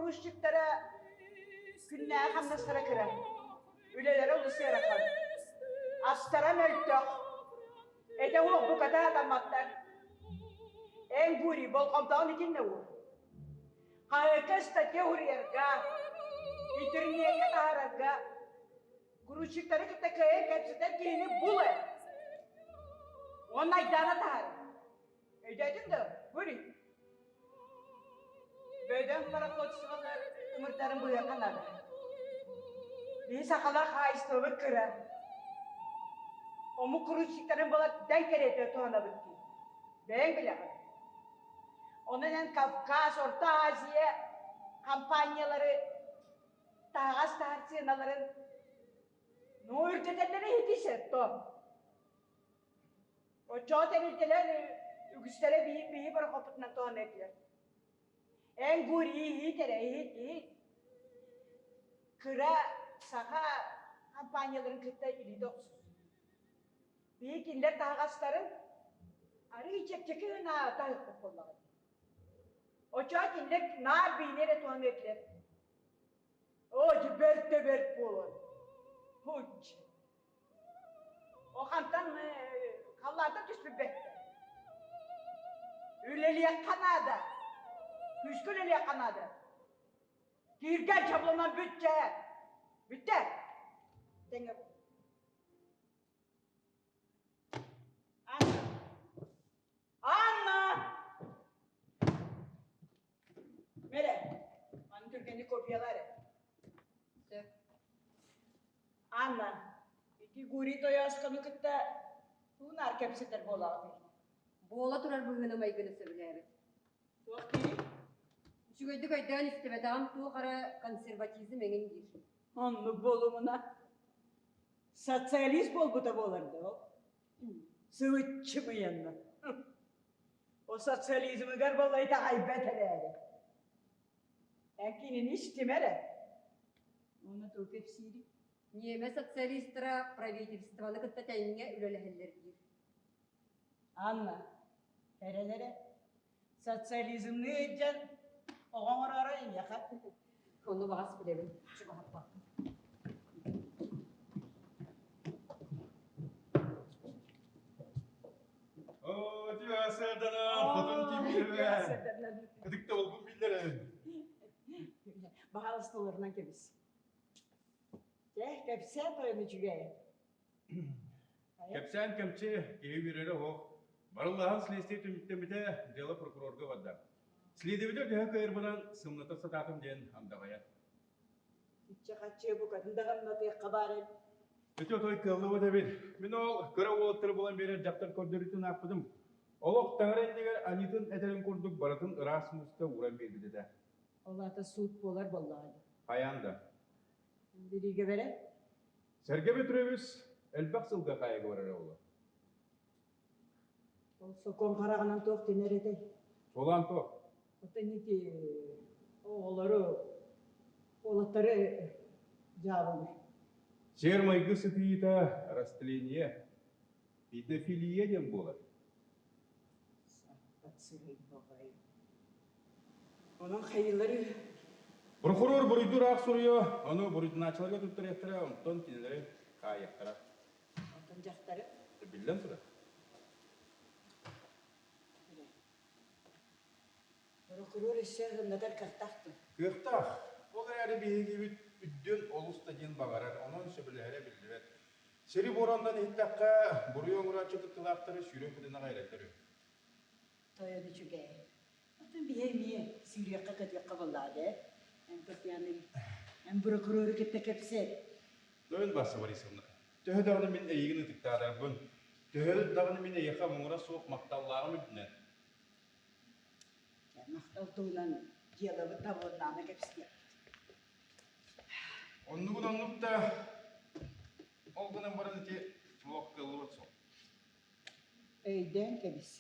грузчиктара күннээҕи хамнастара кыра, үлэлэрэ олус ыарахан, астара мөлтөх, этэ суох буката сатамматтар. Эн Гурий болҕомтоҕун итиннэ уур. Хаһыакка статья уруйарга, интернеккэ таһаарарга грузчиктары кытта кыайан кэпсэтэр киһини бул эр. Уонна айдаана таһаар. Өйдөөтүҥ да, Гурий? Бөдөҥ пароходстволар тымырдарын быһыахха наада. Биһи сахалар хаһаайыстыбабыт кыра. Омук грузчиктарын була дэҥ кэриэтэ туһанабыт дии. Бэйэҥ билэҕин. Онон эн Кавказ, Орто Азия компаниялары таһаҕас таһар сыаналарын ну үрдэтэллэрэ ити сетто. Оччоҕо тэрилтэлэр үгүстэрэ биһи биһи борохоппутунан туһана этилэр. Эн Гурий иһит эрэ иһит иһит. Кыра саха компанияларын кытта илиитэ охсус. Биһи кинилэр таһаҕастарын арыый чэпчэки гына таһыахпыт буоллаҕа дии. Оччоҕо кинилэр наар биһини эрэ туһаныа этилэр. Оо, дьэ бэрт да бэрт буолан. Һучч. О хантан халлаантан түспүт бэттэ. Үлэлиэххэ наада. Күүскэ үлэлиэххэ наада. Кииргэн чаблонан бүттэ. Бүттэ. Тэҥэ Анна! Анна! Мэрэ, маны түргэнник копиялаа эрэ. Сөп. Анна, ити Гурий Тойооскону кытта туунаар кэпсэтэр буолаҕытый? Буола турар быһыыны-майгыны сөбүлээбит. Туох диирий? Үчүгэйдик өйдөөн истибэтэҕим туох эрэ консерватизм эҥин диир. Оннук буолумуна. Социалист буолбута буолар да ол. Сылыччымыйанна. О социализмыгар буолла итэҕэйбэт эрээри. Эн кинини истимэ эрэ. Уонна тугу кэпсиирий? Ньиэмэ социалистара правительствоны кытта тэҥҥэ үлэлэһэллэр диир. Анна, эрэн эрэ. Социализмныы илдьэн оҕо оҥороро эйиэхэ. Ону баҕас билэбин, чугаһаппаппын. Оо, Сарданан, хотун тиийбитэ. Ытыкта болбун биллэрэн. Баһаалыста олорунан кэбис. Чэ, кэпсээ тойон үчүгэй. Кэпсээн кэмчи, киһи үөрэрэ оһох. Барыллаһан следствие түмүктэммитэ, дьыала прокурорга барда. Следователь төһө кыайарбынан сымната сатаатым диэн андаҕайар. Иччэ-хаччы букатын да хамнатыахха баар эбит. Ити отой кыаллыбат эбит. Мин ол кыра уолаттары булан биэрэр дьахтар көрдөрүүтүн аахпытым. Олох таҥара иннигэр аньыытын этэрин курдук барытын ыраас мууска ууран биэрбит этэ. Ол аата суут буолар буоллаҕа дии. Хайаан да. Бириигэбэрэ? Сэргэ Петрович элбэх сылга хаайыга барара буолуо. Ол сокуон хараҕынан туох тинэр этэй? Чуолаан туох? Оттон ити оҕолору, уолаттары дьаабылыыр. Сиэр-майгы сытыйыыта растление, педофилия диэн буолар. Саппат сыһый баҕайы. Онон хайыылар үһү? Прокурор буруйдуур аах суруйуо, ону буруйданааччыларга туттарыахтара, онтон кинилэри хаайыахтара. Онтон дьахтары? Биллэн турар. Прокурор өссө ыһыннатар кыахтаах дуо? Кыахтаах. Ол эрээри биһигибит үрдүн олус да диэн баҕарар, онон сөбүлэһэрэ биллибэт. Сири буорандан иһиттэххэ, буруйу оҥорооччу кыттыылаахтары сүүрэн кытынаҕа эрэллэр үһү. Тойон үчүгэй. Оттон биһи эмиэ сүүрүөххэ-көтүөххэ буоллаҕа дээ. Эн Татьяна, эн прокурору кытта кэпсэт. Тойон Вася Борисовна, төһө даҕаны мин эйигин ытыктаатарбын, төһө даҕаны мин эйиэхэ муҥура суох махталлааҕым үрдүнэн. Махтал туһунан дьыалабыт табылыннаҕына кэпсиэхпит. Оннугун оннук да, ол гынан баран ити олох кыаллыбат суол. Өйдөөн кэбис.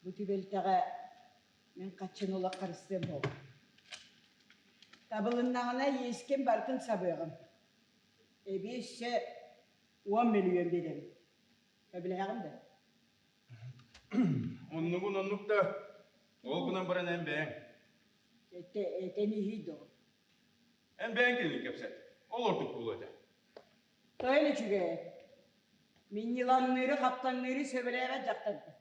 Бу түбэлтэҕэ мин хаччыны олох харыстыам буолуо. Табылыннаҕына иискин барытын сабыаҕым. Эбии өссө 10 мөлүйүөн биэрэбин. Сөбүлэһэҕин да? Оннугун оннук да, ол гынан баран эн бэйэҥ. Этэн иһий доҕор. Эн бэйэҥ кинини кэпсэт. Ол ордук буолуо этэ. Тойон үчүгэй. Минньиланныыры, хаптаҥныыры сөбүлээбэт дьахтарбын.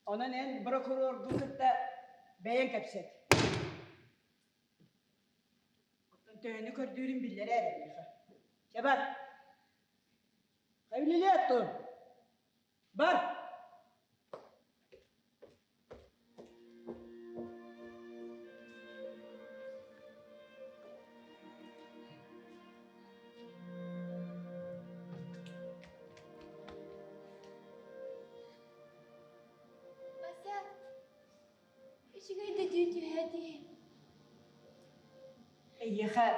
Онон эн прокуроргун кытта бэйэҥ кэпсэт. Оттон төһөнү көрдүүрүн биллэрэ эрэ миэхэ. Чэ бар. Хэвлилиэ оттон. Бар. Вася, үчүгэй да дүү түһээтии. Эйиэхэ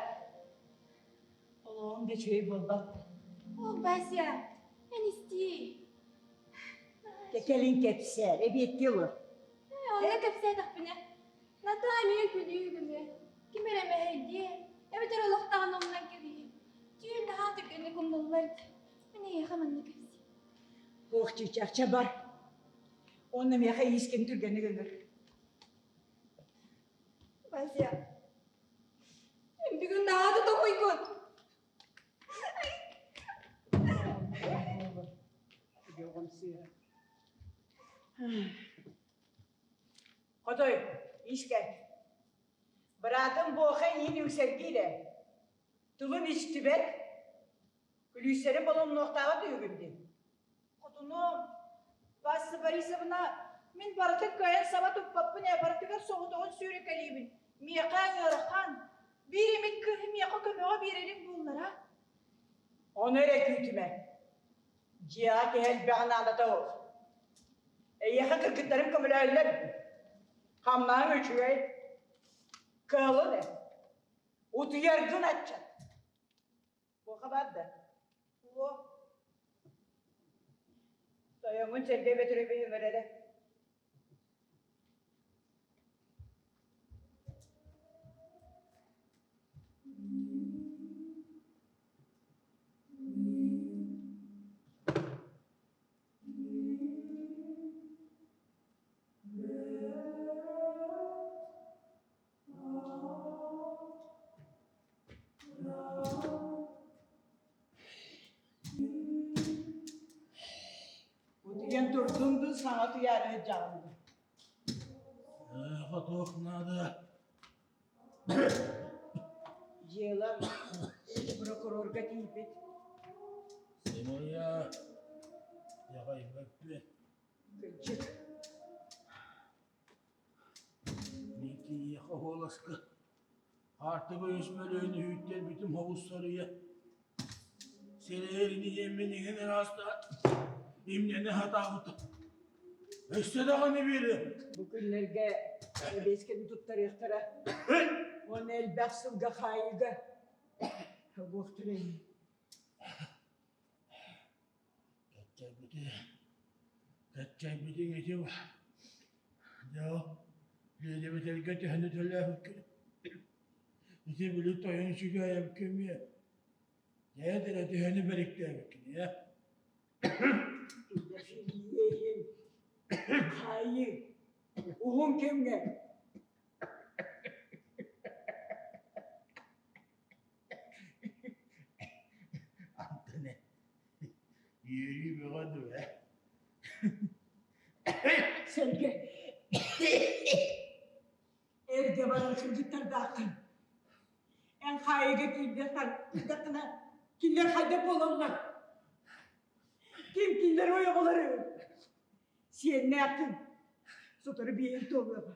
олоҕуҥ да үчүгэй буолбат. О, Вася, эн истиий. Кэлин кэпсээ, эбиэттии олор. Онно кэпсээтэхпинэ, Натаа эмиэ күлүү гыныа, ким эрэ мэһэйдиэ, эбэтэр олохтоон умнан кэбиһиэ. Түүн наһаа түргэнник умнуллар дии. Мин эйиэхэ манна кэпсиим. Туох чыычаах, чэ бар. Уонна миэхэ иискин түргэнник ыҥыр. Вася, эн бүгүн наһаа да тоһуйгун. Хотой, иискэ. Быраатым Буоха иин үҥсэргиир ээ. Тылын истибэт, күлүүстэрин боломнуохтааҕа түһүгүн дии. Хотуну Васса Борисовна, мин барытын кыайан саба туппаппын ээ, барытыгар соҕотоҕун сүүрэкэлиибин. Миэхэ ыарахан. Биир эмит кыыһы миэхэ көмөҕө биэрэриҥ буоллара. Ону эрэ күүтүмэ. Дьиэҕэ киһи элбэҕи наадата ол. Эйиэхэ кыргыттарым көмөлөһөллөр. Хамнаһыҥ үчүгэй. Кыалын ээ. Утуйаргын аччат. Туохха баар да? Уо. Тойоҥҥун Сергей Петрович ыҥырара. Утуйан турдун дуу, саҥа утуйаары сылдьаҕын дуу? Хотуох наада. Дьыала прокурорга тиийбит. Сымыйа, иэҕэйбэппин. Кырдьык. Мин киһиэхэ уоласка Аартыга үс мөлүйүөн үһүттэрбитим оҕустарыйа сирэйин иэммин иһин ыраастаат имнэни хатаабыта. Өссө даҕаны биэриэм. Бу күннэргэ эбиэскэни туттарыахтара уонна элбэх сылга хаайыыга угуохтара ини. Кэччэйбити, кэччэйбитиҥ ити дьэ ол лиэдэбэтэлгэ төһөнү төлөөбүккүн ити били тойон үчүгэйэбиккин эмиэ дьэ эрэ төһөнү бэриктээбиккин ээ Иэйин, хаайыы, уһун кэмҥэ Антон үөрүү бөҕө дуо ээ Сэргэ эргэ барар кыргыттардааххын. Эн хаайыыга киирдэххинэ кинилэр хайдах буолаллар? Ким кинилэр ойоҕолору? Сиэннээххин. Сотору биэһин туолуоҕа.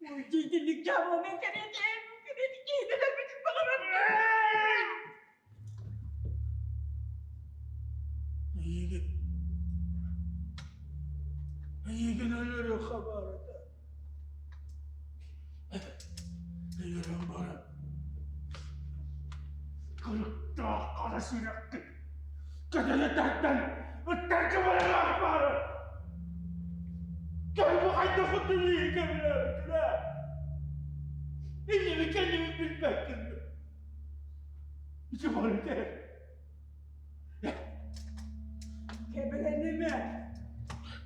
Итинник дьаабыланы кэриэтин, кэриэтин киһитэлэрбитин баҕарабын. Эйигин, эйигин өлөрү хабарата. Өлөрөн баран, кырыктаах хара сүрэххин көтөлө тардан ыттарга баралаах баара. Кэлбэ хайдах утуйуу кэбилээбитинэ. Иннини кэннибин билбэккин. Ити барыта. Кэбилэнимэ.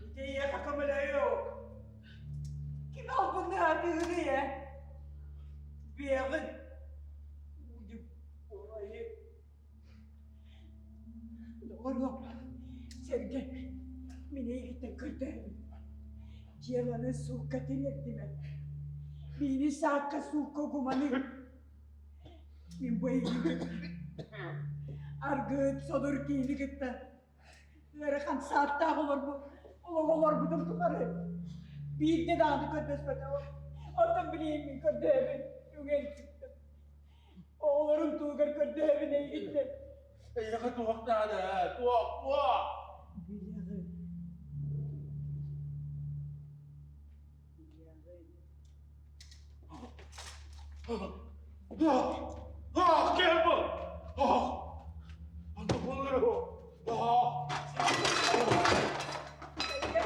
Ити эйиэхэ көмөлөйүө. Ким албыннаатыгын ээ? Мин эйигиттэн көрдөһөбүн. Дьыаланы суукка тириэрдимэ. Биини саакка суукка угуманы. Мин бу эйигин кытта аргыт содур киһини кытта ыарахан сааттаах олорбут олох олорбутум тухары биирдэ даҕаны көрдөспөтөҕүм. Оттон билигин мин көрдөһөбүн, үҥэн сүктүм. Оҕолорум туһугар көрдөһөбүн эйигиттэн. Эйиэхэ туох наада, туох, туох? Билэҕин. Билэҕин. Ах, кем bu? Ах! Анда bunları Ах! Сэргэ,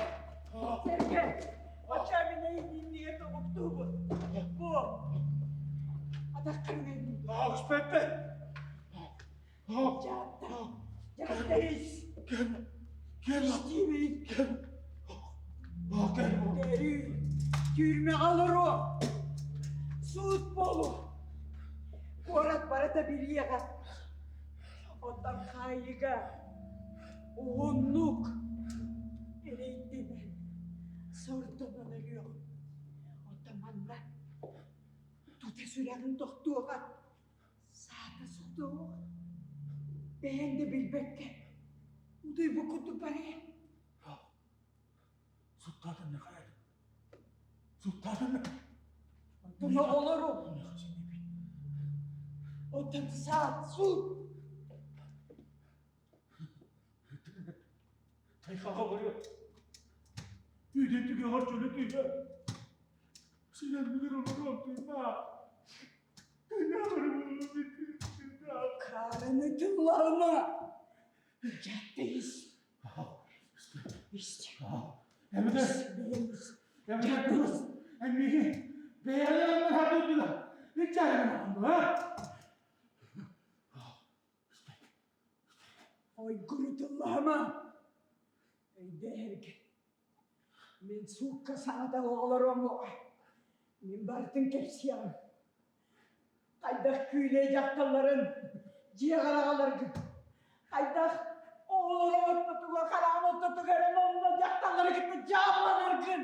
сэргэ, оччо мин эйигиннигэ тобуктуубун. Бу, атаххын Ах, Пеппе! Дьаатта, дьаатта ис. Кем? Кем? Истиибин. Кем? Ах, кем? Тэрүү, түүрмэҕэ олоруо. Суут буолуо. Куорат барыта билиэҕэ. Оттон хаайыыга уһуннук эрэйдэнэн, сордонон өлүөҕүм. Оттон манна тута сүрэҕиҥ тохтуоҕа. Саата сотуох, бэйэҥ да билбэккэ, утуйбут курдук барыа. Суттаатынна хайадым. Суттаатынна. Онтон оҕолору. Оттон саат суут. Тайхаға барıyor. Үйден түгеғар чөлі түйе. Синен билер олорон тыына. Карыны тыллаама. Дьаттыыс. Ис. Эмиде. Эмиде кыз. Эмиги. Бэйэлэрин хатырдыла. Иччайын ha? Ойгуру тыллаама. Өйдөһөргө. Мин суукка саҥата оҕолорум мин барытын кэпсиэҕим. Хайдах күүлэй дьахталларын дьиэҕэр аҕаларгын, хайдах оҕолору ортотугар, хараҕын ортотугар эн онно дьахталлары кытта дьаабыланаргын.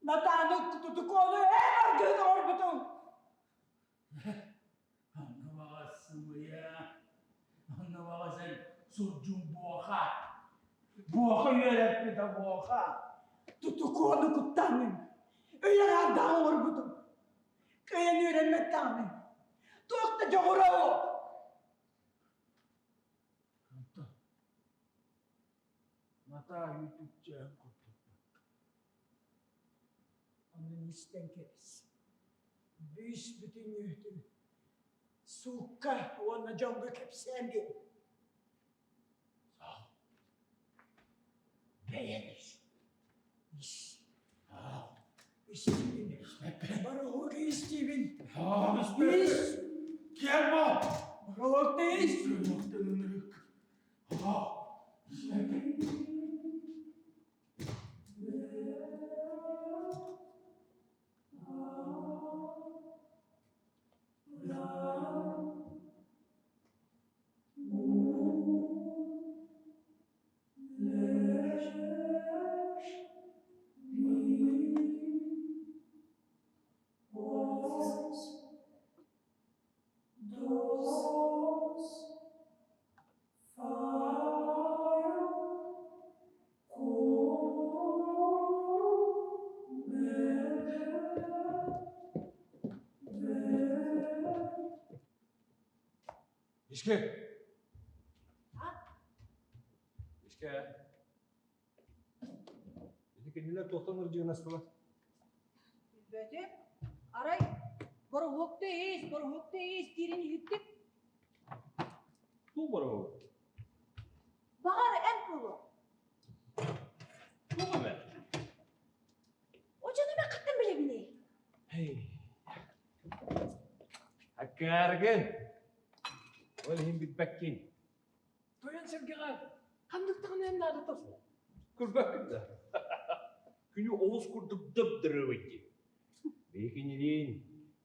Натааны тутукуону эн аргыһын оҥорбутуҥ. Онно баҕас сымыйа, онно баҕас эн сурдьуҥ буоха. Буоха үөрэппитэ буоха. Тутукуону куттаҥҥын, өй аҥаардаах оҥорбутуҥ. Кыайан үөрэммэттэҕинэ, туох да дьоҕура ол. Онтон Натаа үүтүкчээн курдук Онон истэн кэбис. Бүүс-бүтүннүүтүн суукка уонна дьоҥҥо кэпсээн биэр. Бэйэн ис. Ис. Истиибин. Бароһуга истиибин. Ис. Кермо! Бароһуокта ис. Мишке! Мишке! Ити кинилэр туохтан ырдьыгынастылар? Билбэтим. Арай бороһуокта ис, бороһуокта ис диирин иһиттим. Туох бороһуок? Баҕар эн буолуо. Туох эмэ? Очону мен хаттан билэбиний? Аккааргын! Ол иһин билбэккин. Тойон сэргэҕэ ханнык даҕаны эн наадата суох. Көрбөккүн да. Күнү олус курдук дып-дырыбый дии. Бэйикинилиин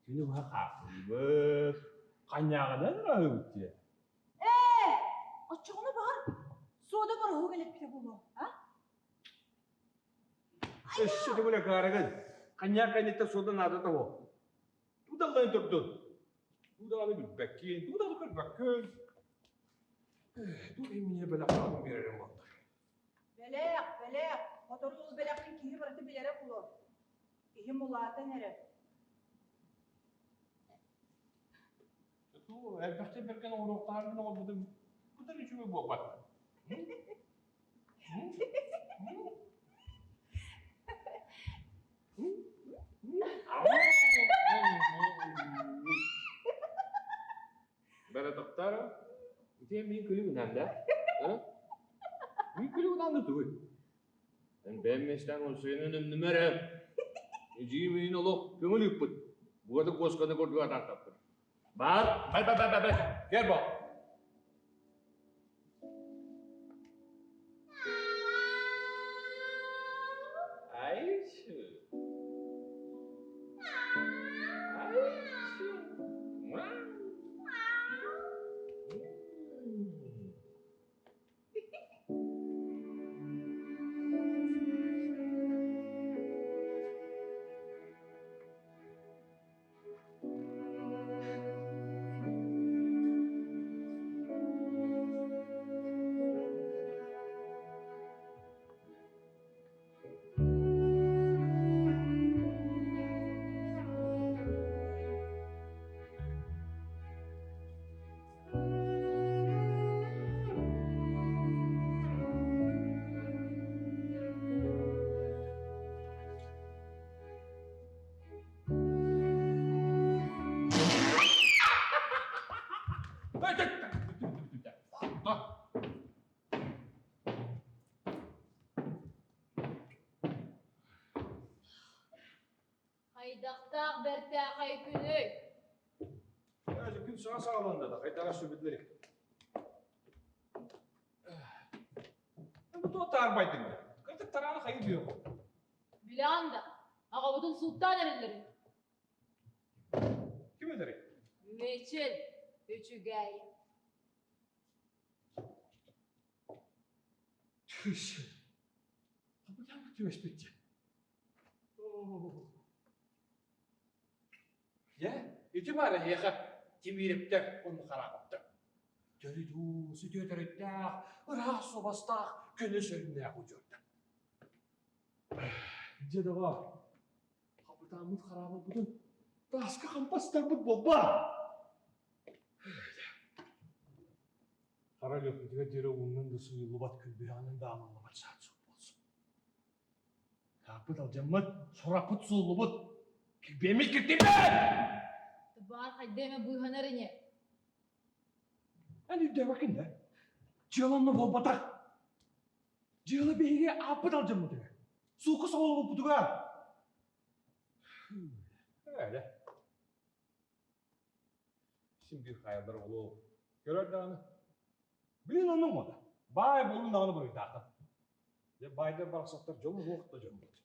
күнү быһа хааппыйбыт, ханньааҕынан ыраһыбыт дии. Ээ, оччоҕуна баҕар суода бороһуок элэппитэ буолуо, а? Өссө төгүл акаарыгын. Ханньаах кэнниттэн суода наада тоҕо. Туудаллайын турдун. Туудаҕаны билбэккин, туудаҕы көрбөккүн. Туох иммине бэлэх аҕалан биэрэрим буолла. Бэлэх, бэлэх, сотору ол бэлэхпин киһи барыта билэрэ буолуо. Киһим улаатан эрэр. Туу, элбэхтик бэргэн оҥоруохтааҕын оҥорбутум быдан үчүгэй буолбат. Бэрэ ити мин күлүгүнэн да? Мин күлүгүнэн да тугуй? Эн бэйэм миэстэҥ онсуйанын өмнүмэ эрэ. Эдьиийим олох көҥүл ыыппыт. Бугаты куосканы курдук атаахтаппыт. Бар, бай бай бай бай бай. Кел бо. Айшы. Айшы. Хайдахтаах бэртээхэй күнүй? Күн саҥа саҕаланна да, хайдаҕа сүбүтлэри. Бу туох таарбайдыҥ да? Кырдык тарааны хайы диэх. Билэҕин да, аҕабытын сууттаан эрэллэрин. Ким этэрий? Мичил, үчүгэй. Түс. Хабытаабыт түбэспитчэ. Дьэ, ити баар эһиэхэ Тимириптэр уонна Хараахаптар. Төрүт-уус, үтүө төрүттээх, ыраас суобастаах, көнө сүрүннээх удьуордар. Дьэ, доҕоор, хапытааммыт хараабылбытын тааска хампастарбыт буолбаат? Хара өлүөхпүтүгэр диэри ууннан да сууйуллубат, күлбүһэҕинэн да аалыллыбат саат суох буолсу. Тааппыт алдьаммыт, сураппыт сууллубут, килбиэммит киртийбэт! Баар хайда эмэ быыһанар ини. Эн өйдөөбөккүн да? Дьыала онно буолбатах. Дьыала биһиги ааппыт алдьаммытыгар, суукка соҕолобуппутугар. Ээ, Син биир хаайаллар оҕолоо. Көрөр даҕаны. Билин оннук мода. Баай буолун даҕаны буруйдааххын. Дьэ баайдар барахсаттар дьолу суох да дьоммут.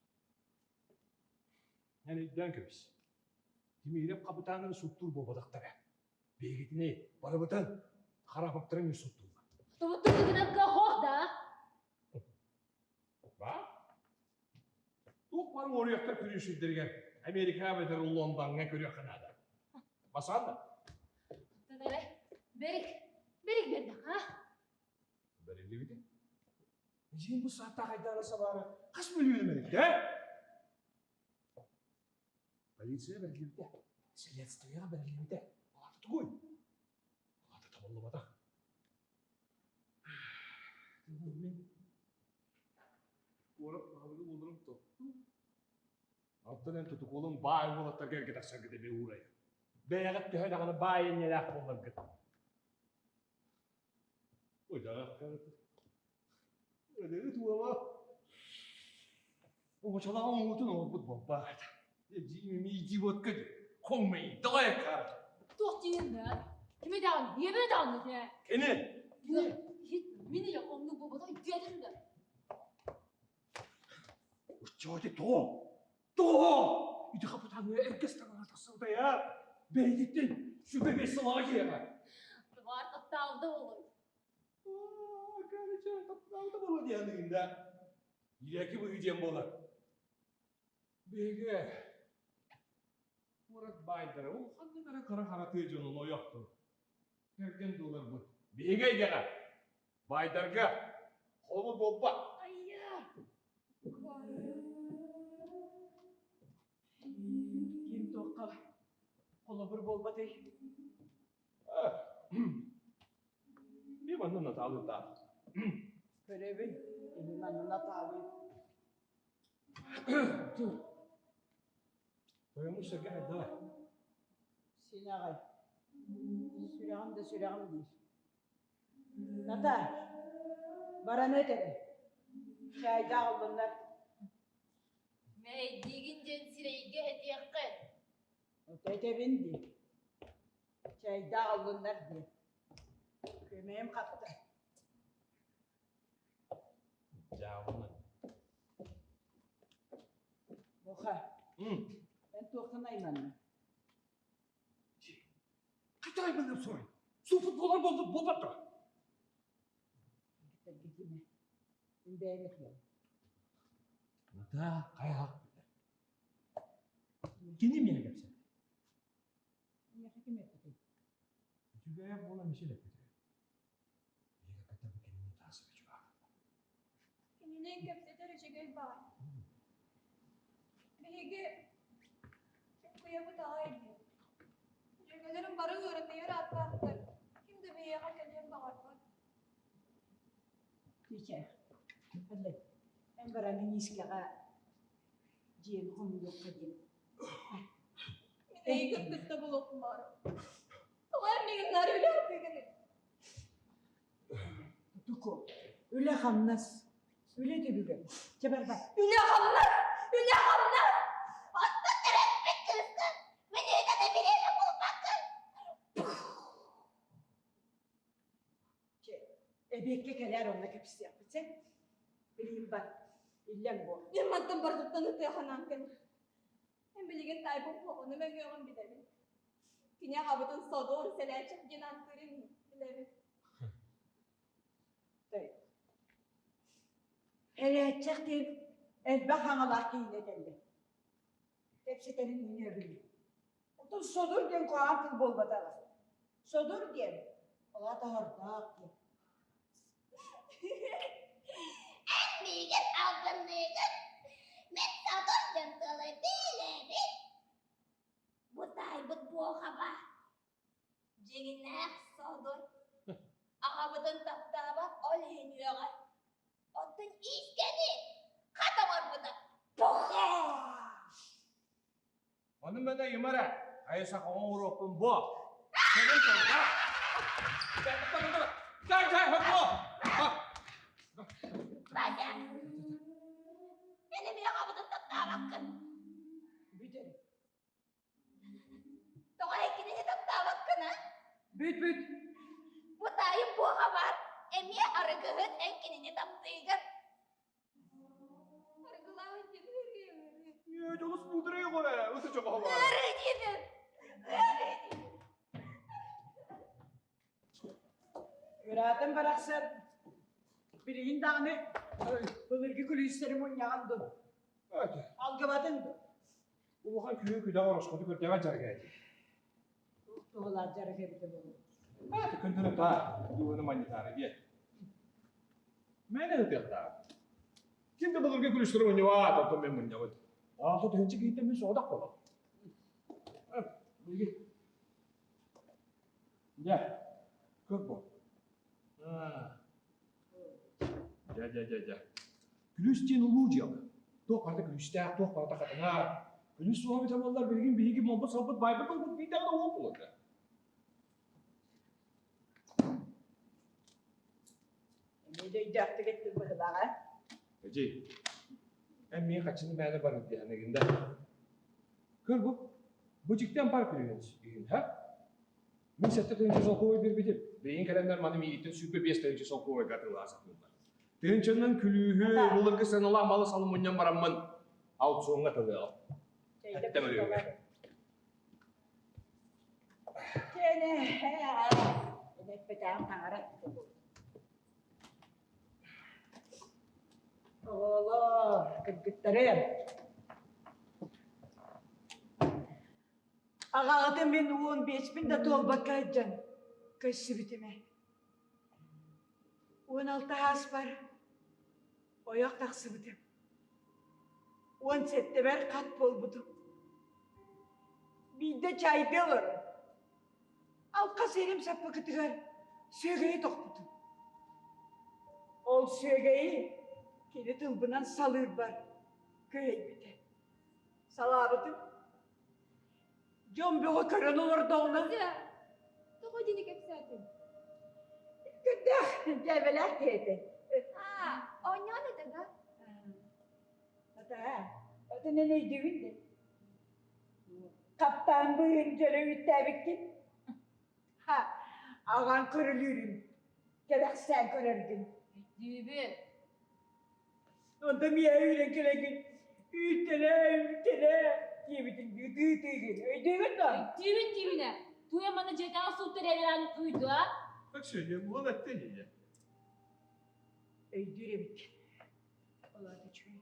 Эн өйдөөн кэбис. Тимиирэп хапытаанын суттуур буолбатахтара. Биһигитини барыбытын Хараапаптарын суттууллар. Тобуттугунан кохох да? Ба? Туох бары уоруйахтар күрүү сирдэригэр Америка эбэтэр Лондоҥҥа көрүөххэ наада. Басаан да? Эрэ, бэрик, бэрик бердэх, а? Бэриллибитэ. Дьиҥ бу сааттаах айдаана сабаары хас мөлүйүөн бэрикте, э? Полиция бэриллибитэ, следствиеҕа бэриллибитэ. Улаата тугуй? Улаата табыллыбатах. Мин куорат баһылыга буоларым тохтуу. Оттон эн тутукуолун баай уолаттарга эргэ тахсаргыт эмиэ уурайар. Бэйэҕит төһө даҕаны баай энньэлээх буолларгыт. Өлөрүт уола оҥочолоох оҥоһуутун оҥорбут буолбаат. Идиотка хоҥмэй давай Туох диигин да? Кими даҕаны, ийэбин даҕаны этэ. Кини! Мин ийэм оннук буолбатах өйдөөтүм да. Уччоти тоҕо? Тоҕо? Ити хапытааҥҥа эргэ ыстаҥаҕа тахсыбыта я. Бэйэтиттэн сүбэ бэс сылаҕа киэҕэ. Баар таптаабыта буолуой. Короче, таптаабыта буолуо диэн да. Ирэки быһыы диэн буолар. Биһиги куорат баайдара улаханнык эрэ кыра хара тыа дьонун ойохтор. Кэргэн дуоларбыт. Биһиги эйгэҕэ баайдарга холобур буолбат. Айа! Ким туохха холобур буолбатый? Би манна Наталыта. Көрөбүн, ини манна Наталыы. Тойому сэргэ хайдаа. Син аҕай. Сүрэҕим да сүрэҕим диир. Натаа, баран этэбин. Чаайдаах ыллыннар. Мэһэйдиигин диэн сирэйгэ этиэххин. Ото этэбин дии. Чайдаах ыллыннар дии. Күөмэйим хатта. Дьаабылы. Буха, эн туохтан айманныҥ? Хайдах айманным суой? Суупут буолар буолбут буолбат дуо? Кэтэргитимэ. Мин бэйэм этиэм. Натаа хайаах Кини миэнэ кэпсээн. Миэхэ ким эппитэй? Үчүгэйэ буола мичил эппитэ. Миэхэ кытта бу кинини таасыга чугаһаатылар. Кинилиин кэпсэтэр үчүгэй баҕай. Биһиги чуҥкуйабыт аҕай дии. Дьүөгэлэрим бары ыарытыйар ааттаахтар. Ким да биһиэхэ кэлиэн баҕарбат. Кичэ, Аллай, эн баран Минискэҕэ дьиэни хомуйуохха диэн. Мин эйигин кытта булуохпун баҕарабын. Тоҕо эн миигин наар үлэ атыыгыный? Туку, үлэ-хамнас, үлэ түбүгэ. Чэ барба. Үлэ-хамнас! Үлэ-хамнас! Оттон төрөппүт кыыскын мүнүүтэ да бириэмэ булбаккын. Чэ, эбиэккэ кэлээр онно кэпсиэхпит сэ. Билигин бар, иллэҥ буол. Мин мантан барытыттан ытыаханаан кэлэр. Эн билигин таайбын куоҕуну мөҥүөҕүн билэбин. Кини аҕабытын содур, сэлээччэх диэн ааттыырын билэбин. Элээччэх диэн элбэх аҥалаах киһини этэллэр. Кэпсэтэрин үнүөбүлү. Оттон содур диэн куһаҕан тыл буолбатаҕа. Содур диэн олоот оһордоох диэн. Эн миигин албынныыгын. Мин содур диэн тылы билэбин. Бу таайбыт буохаба. Дьиҥнээх содур. Аҕабытын таптаабат ол иһин үөҕэр. Оттон иискэни хат оҥорбута. Пуха! Ону мэнэ юмара, хайысах оҥоруохпун бу. Кэлин турда. Дай, дай, хоппо! Вася! Мин эмиэ аҕабытын таптаабаккын. Бүтэр. Тоҕо эрэ кинини таптаабаккын, а? Бүт, бүт. Бу таайым буоха баар. Эмиэ арыгыһыт эн кинини таптыыгын. Арыгылаабын диэн ыарыы ыарыы. Ээ, дьолус мудрый оҕо ээ, ысы чоҕоһо баар. Ыарыы диэтим. Ыарыы Ыраатан барахсан билигин даҕаны былыргы күлүүстэри мунньаҕын дуу, алгыбатын дуу. Улахан күүһү күдэх ороскуоту көрдөҕө дьарыга эти. Туһулаах дьарык эбитэ буолуо. Аты күндүрү таа, дууһаны манньытаары диэ. Мээнэ ытыахтаах. Ким да былыргы күлүүстэри мунньубаат, онтон мен мунньабыт. Алта тыһыынча киһиттэн мин соҕотох буолам. Билги. Дьэ, көр бу. Дьэ, дьэ, дьэ, дьэ. Күлүүс диэн улуу дьыала. Туох барыта күлүүстээх, туох барыта хатанар. Күлүүс суоҕа эбитэ буоллар, билигин биһиги буолбут-салбыт байбыт буолбут биирдэҕэ да уол буолуо этэ. Эмиэ да өйдөөхтүк эттик быһыылааҕа. Эдьиий, эн миэхэ хаччыны мээнэ барыт диэхинэгин да. Көр бу, бу дьикти ампаар күлүүһүн иһин, ха? Мин 7 тыһыынча солкуобай биэрбитим. Билигин кэлэннэр маны миигиттэн 25 тыһыынча солкуобайга атыылаһа сатыыллар. Тыһыынчанан күлүүһү, былыргы сыаналаах малы-салы мунньан бараммын аукциоҥҥа атыылыаҕым. Эттэм өлүөгэ. Кэнэ, эппэтэҕим таҥара эппитэ буолуо. Оҕолоор, кыргыттарым. Аҕаҕытын мин уон биэспин да туолбакка сылдьан көрсүбүтүм ээ. 16 ааспар ойох тахсыбытым. 17-бэр хат буолбутум. Биирдэ чайдыы олорон, алқа сирим саппыкытыгар сүөгэйи тохпутум. Ол сүөгэйи кини тылбынан салыырбар күһэйбитэ. Салаабытым. Дьон бөҕө көрөн олордоҕуна Тоҕо итини кэпсээтиҥ? Күрдээх дьээбэлээх киһи этэ. Аа, оонньоон этэ да? Ата, атын эн өйдүүгүн да? Хаптаан быыһын дьөлө үүттээбиккин. Ха, аҕаҥ көрүлүүрүн, кэрэхсээн көрөргүн. Өйдүүбүн. Онтон миэхэ үүрэн кэлэҥҥин үүттэлээ, үүттэлээ диэбитин ытыы-ытыыгын. Өйдүүгүн да? Өйдүүбүн диибинэ. Туйа маны дьиэтээҕи суут тэрээлэрин уйду, а? Өксүөнньэ уол эттэ инньэ. Өйдүүр эбиккин. Ол аата үчүгэй.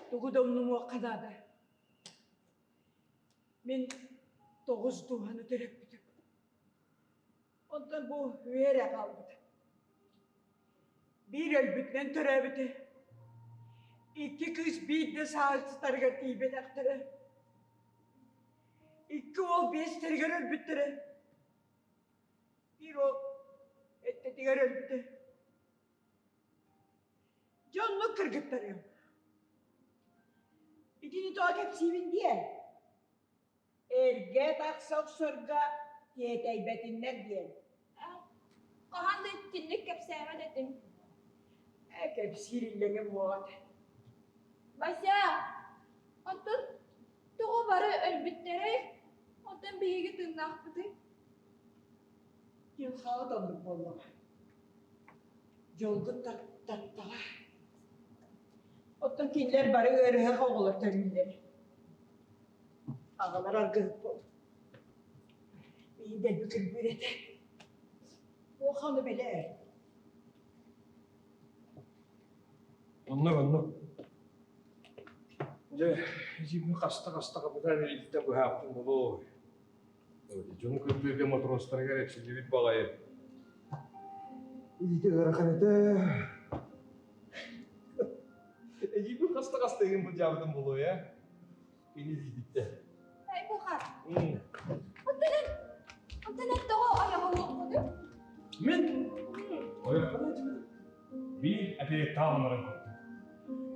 Тугу да умнумуохха наада. Мин тоҕус дууһаны төрөппүтүм. Онтон бу үөрэ хаалбыта. Биир өлбүтүнэн төрөөбүтэ. Икки кыыс биирдэ саалсытарыгар тиийбэтэхтэрэ. Икки уол биэстэригэр өлбүттэрэ. Биир уол эттэтигэр өлбүтэ. Дьэ оннук кыргыттарым. Итини тоҕо кэпсиибин диэн. Эргэ тахса охсорго тиэтэйбэтиннэр диэн. Хаһан да итинник кэпсээбэт этим. Ээ, кэпсиир иллэҥим буолат. Вася, оттон тоҕо бары өлбүттэрэй? Оттон биһиги тыыннаахпытый? Дьылҕаҕыт оннук буоллаҕа. Дьолгут таттаҕа. Оттон кинилэр бары ыарыһах оҕолор төрүүллэр. Аҕалар аргыһыт буолбут. Миигин дэлби кырбыыр этэ. Туох ону билэр? Оннук, оннук. Дьэ, эдьиийбин хаста-хаста хапытаан илиититтэн быһааппын болуой. Дьону кырбыырга мотуруостарыгар эпсиллибит баҕайы. Илиитэ ыарахан этэ. Эдьиийбин хаста-хаста игин былдьаабытым буолуой, ээ? Кини илиититтэн. Эй, Бухар. Оттон эн, оттон эн тоҕо ойоҕуҥ оҥкуду? Мин? Ойохпун этибин. Биир опереттаах онорон курдук.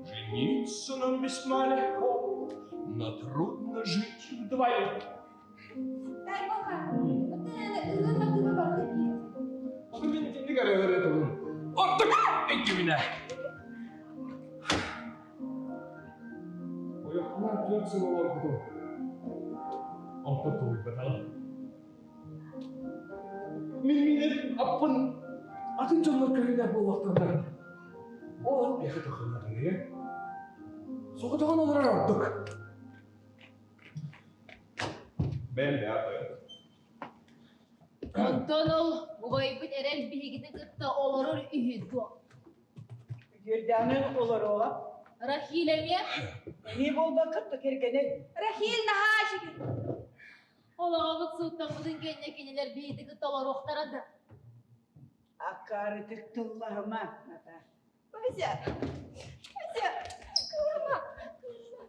Жениться нам весьма легко, но трудно жить вдвоем. Дай Бухар, оттон эн ырыа матыыба барыта биир. Ону мин итинник эрэ ырыа тылын ордук өйдүүбүнэ. Ойохпунаан түөрт сыл олорбутум. Онтон тулуйбатаҕым. Мин миинин аппын атын дьоннор көрүнэр буолуохтаннар. Ол ат миэхэ тахыннарыҥы. Соҕотоҕун олорор ордук. Бэйэм бэйэ тойон. Онтон ол убайбыт эрэл биһигини кытта олорор үһү дуо? Үөрдэҕинэн олоруоҕа. Рахиль эмиэ? Эмиэ буолбакка кэргэнэ. Рахиль наһаа үчүгэй. Олоҕобут сууттаммытын кэннэ кинилэр биһиги кытта олоруохтара да. Акаарытык тыллаһыма, Ната. Вася, Вася, кыырма, кыырма,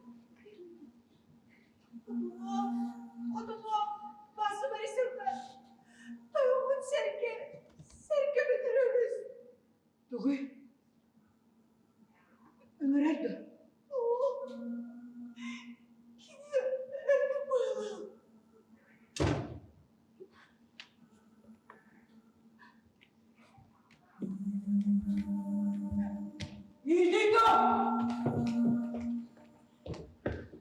кыырма. Хотунуом, Вася Борисовна, тойоммун сэргэ, сэргэ бүтүрөбүз. Тугуй? Ыҥырар дуо? Кини өлбүт быһыылаах. Иди да!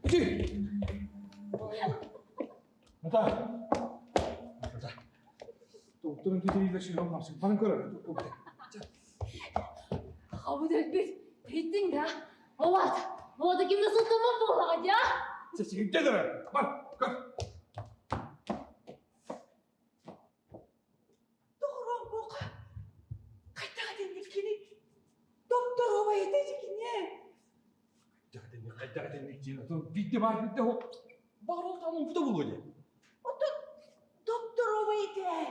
Иди! Ната! Ната! Доктор тириилэ сүһүөх мапсык баран көрөр. Хабыт өлбүт. Иттиҥ да? Олат! Олата кимде сылтаммат буолаҕа дьа? Сигде дөрө. Бар, көр. Тоҕуруом буока. Хайдах итинник кини доптор этэ дьикине. Хайдах итинник, хайдах итинник диэн, биирдэ баар, биирдэ хоп. Баҕар ол таан умпута буолуо дии. Оттон докторовай итээ.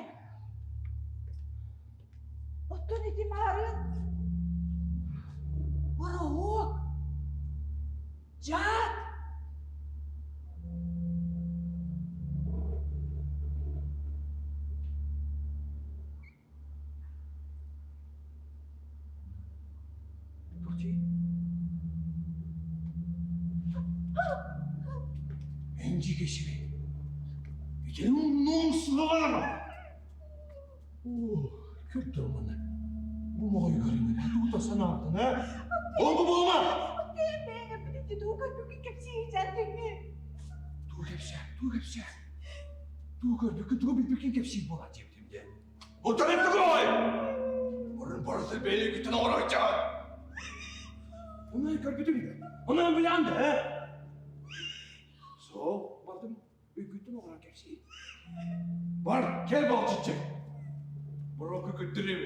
Оттон ити маарын Бороһуок! Дьаат! Тохти. Энджи кесири. Итини умнуом суоҕа. Оо, көрдөө маны. Бу моҕой көрүҥүн тугу санаабытын, ээ? Ол бу буолума! Тугу көрбүккүн кэпсии сылдьан Тугу кэпсээ, тугу кэпсээ. Тугу көрбүккүн, тугу билбиккин кэпсиир буолаат диэбитим дии. Оттон эттигой! Бұрын барысы бэйэкиттэн оҕороччаҕын. Оны көрбүтүм да, оны билэн да, ээ? Сол, бардым, өйгүттэн оҕорон кэпсии. Бар, кел балчыччык. Бороку күттүрүм.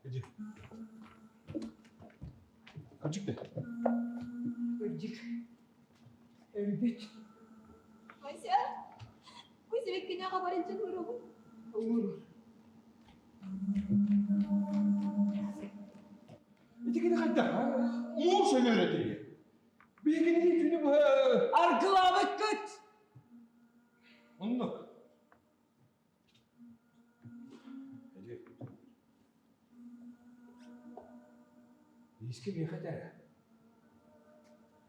Иди. Кырдьык да. Кырдьык. Өлбүт. Вася, бу сибэккини аҕабар илдьэн уурабын. Уур. Ити кини хайдах? Муус өлөр этэ. Биһигини күнү быһа Аргылаабыккыт! Оннук. Эдьиэй. Иискэ миэхэ этэр.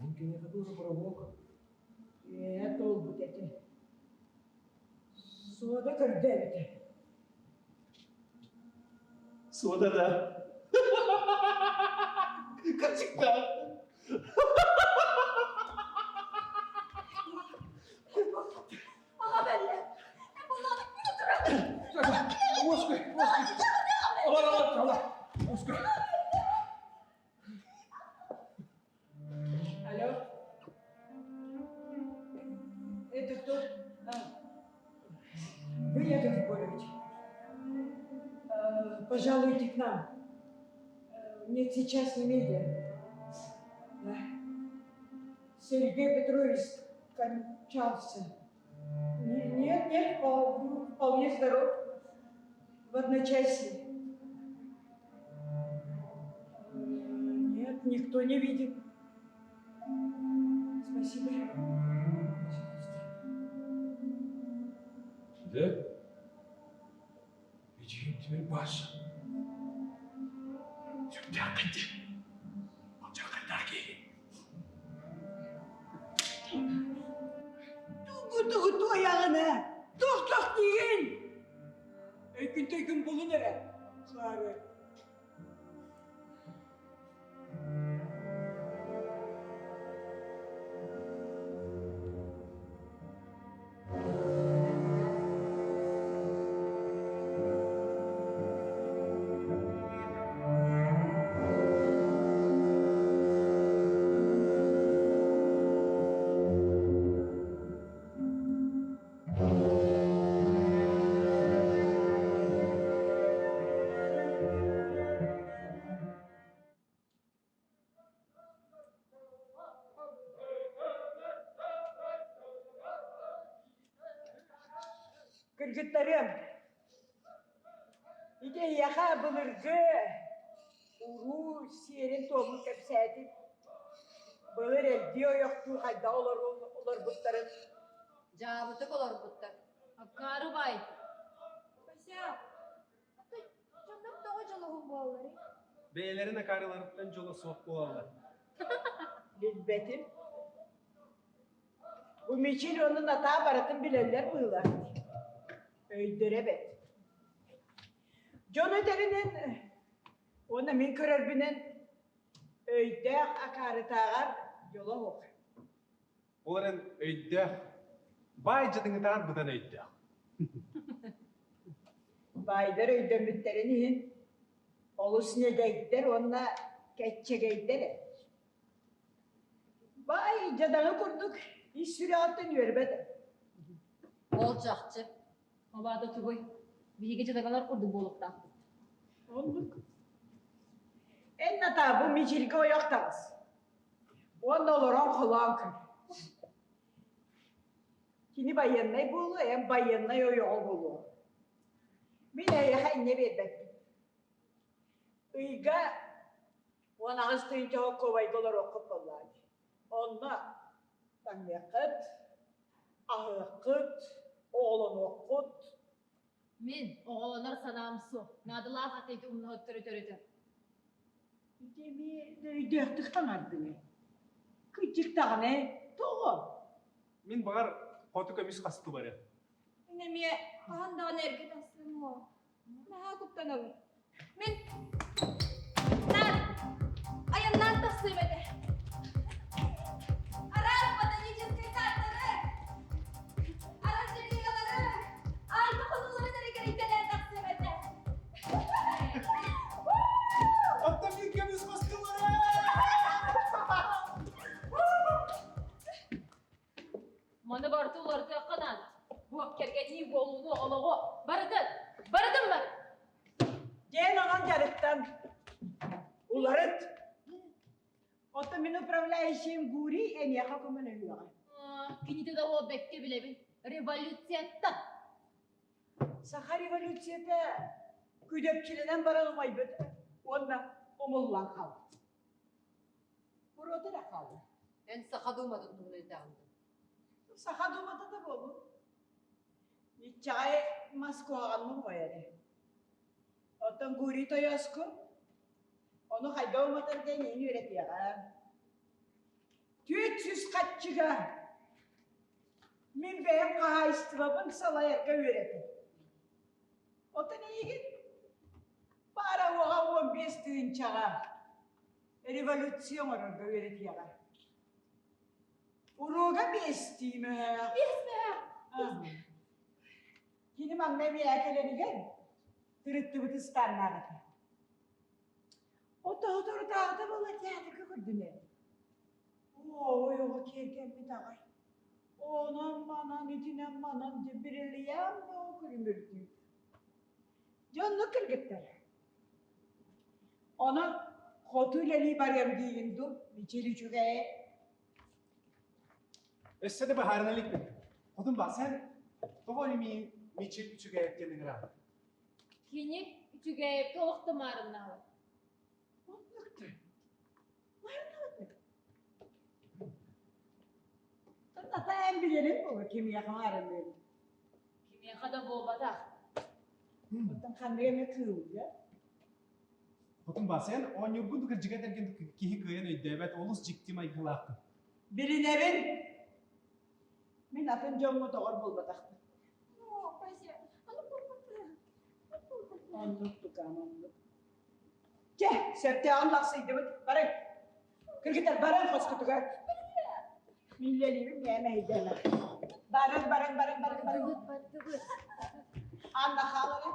Эн киниэхэ туох боробуок? Ээ, туолбут этэ. Суода көрдө эбитэ. Суода да. Кырдьыкта. Аҕа бэллэ. Буланык күнү турар. Уоскуй, уоскуй. Алар, алар, алар. Уоскуй. Алло. Это кто? А. Вы, Яков Егорович. Пожалуйте к нам. Нет, сейчас немедля. Да. Сергей Петрович скончался. Нет, нет, вполне здоров. В одночасье. Нет, никто не видит. Спасибо. Пожалуйста. Да? Эдьиийим тимир баас. Сүрдээх дии. Алдьархайдаах киһи. Тугу-тугу туойаҕын ээ? Туох-туох диигин? Өйгүн-төйгүн булун эрэ, Клара. Кыргыттарым, ити эйиэхэ былыргы уруу сиэрин-туомун кэпсээтим. Былыр эрдии ойохтуу хайдах олорбуттарын Дьаабытык олорбуттар. Акаары бай. Вася, дьоннор тоҕо дьолоһун буолалларый? Бэйэлэрин акаарыларыттан дьоло суох буолаллар. Билбэтим. Бу Мичил уонна Натаа барытын билэллэр быһыылаах дии. Өйдөрө эбэт. Дьон этэринэн уонна мин көрөрбүнэн өйдөөх акаарытааҕар дьоло суох. Ол эрэн өйдөөх, баай дьадыҥытааҕар быдан өйдөөх. Баайдар өйдөммүттэрин иһин олус ньэдэйдэр уонна кэччэгэйдэр ээ. Баай дьадаҥы курдук ис сүрэҕиттэн үөрбэт. Ол чахчы. Ол аата тугуй? Биһиги дьадагалар курдук буолуохтаахпыт. Оннук. Эн Натаа бу Мичилгэ ойох таҕыс. Уонна олорон холоон көр. Кини байыаннай буолуо, эн байыаннай ойоҕо буолуо. Мин эйиэхэ инньэ биэрбэппин. Ыйга 18 тыһыынча холкуобайга олоруоххут буоллаҕа дии. Онно таҥныаххыт, аһыаххыт, оҕолонуоххут. Мин оҕолонор санаам суох. Наадалаах атыыты умнаһыттары төрөтөр. Ити эмиэ өйдөөхтүк таҥардыҥ Кырдьык даҕаны, тоҕо? Мин баҕар хоту көмүс хастыы барыам. Мин эмиэ хаһан даҕаны эргэ тахсыам уо. Наһаа куттанабын. Мин наар айаннаан тахсыам этэ. Араас ботаническай саадтары, оранжереялары, альма хонууларын эрэ кэрийтэлээн тахсыам этэ. Оттон мин көмүс хостулары! Маны барыта уларытыахха наада. Бу кэргэннии буолууну, олоҕу барытын, барытын бар. Диэн онон дьарыктан. Уларыт. Оттон мин управляющийым Гурий эйиэхэ көмөлөһүөҕэ. Кинитэ да уол бэккэ билэбин. Революцияттан. Саха революцията күдөпчүлэнэн баран умайбыт уонна умуллан хаалбыт. Буруота эрэ хаалла. Эн Саха Дууматын туһунан этээҕин дуу? Саха Дуумата да буолуо. Иччэҕэй мас куһаҕаннык умайар ээ. Оттон Гурий Тойооску ону хайдах уматарга эйиигин үөрэтиэҕэ. 400 хаччыга мин бэйэм хаһаайыстыбабын салайарга үөрэтэр. Оттон эйигин баара уоҕа 15 тыһыынчаҕа революция оҥорорго үөрэтиэҕэ. Уруога биэстии мөһөөх. Биэс мөһөөх. Кини маҥнай миэхэ кэлэригэр тырыттыбыт ыстааннаах этэ. Отоһуторутааҕыта буола театрга көрдүм ээ. Ой, оҕо киэргэммит аҕай. Онон-манан, итинэн-манан дьэ бриллиант бөҕө күлүмүрдүүр. Дьэ оннук кыргыттар. Онон хоту үлэлии барыам диигин дуу, Мичил үчүгэйэ. Өссө да быһаарына иликпин. Хотун баасан, тоҕо миин Мичил үчүгэйэп диэн ыҥыраат? Кини үчүгэйэпкэ олох да маарыннаабат. Оннуктар. Маарыннаабат. Ата эн билэрин буолуо кимиэхэ маарынныырын. Кимиэхэ да буолбатах. Оттон ханнык эмэ кыылга? Хотун Баасан, оонньуургун кырдьыга этэргин киһи кыайан өйдөөбөт олус дьикти майгылааххын. Билинэбин. Мин атын дьоҥҥо доҕор буолбатахпын. Оннук тукаам, оннук. Чэ, сөптөөҕүн лахсыйдыбыт. Барыҥ. Кыргыттар, баран хоскутугар. Миллэлиибин бэйэм эһэйдээмэ. Баран, баран, баран, баран, баран. Бардыбыт, бардыбыт. Анна хаалара.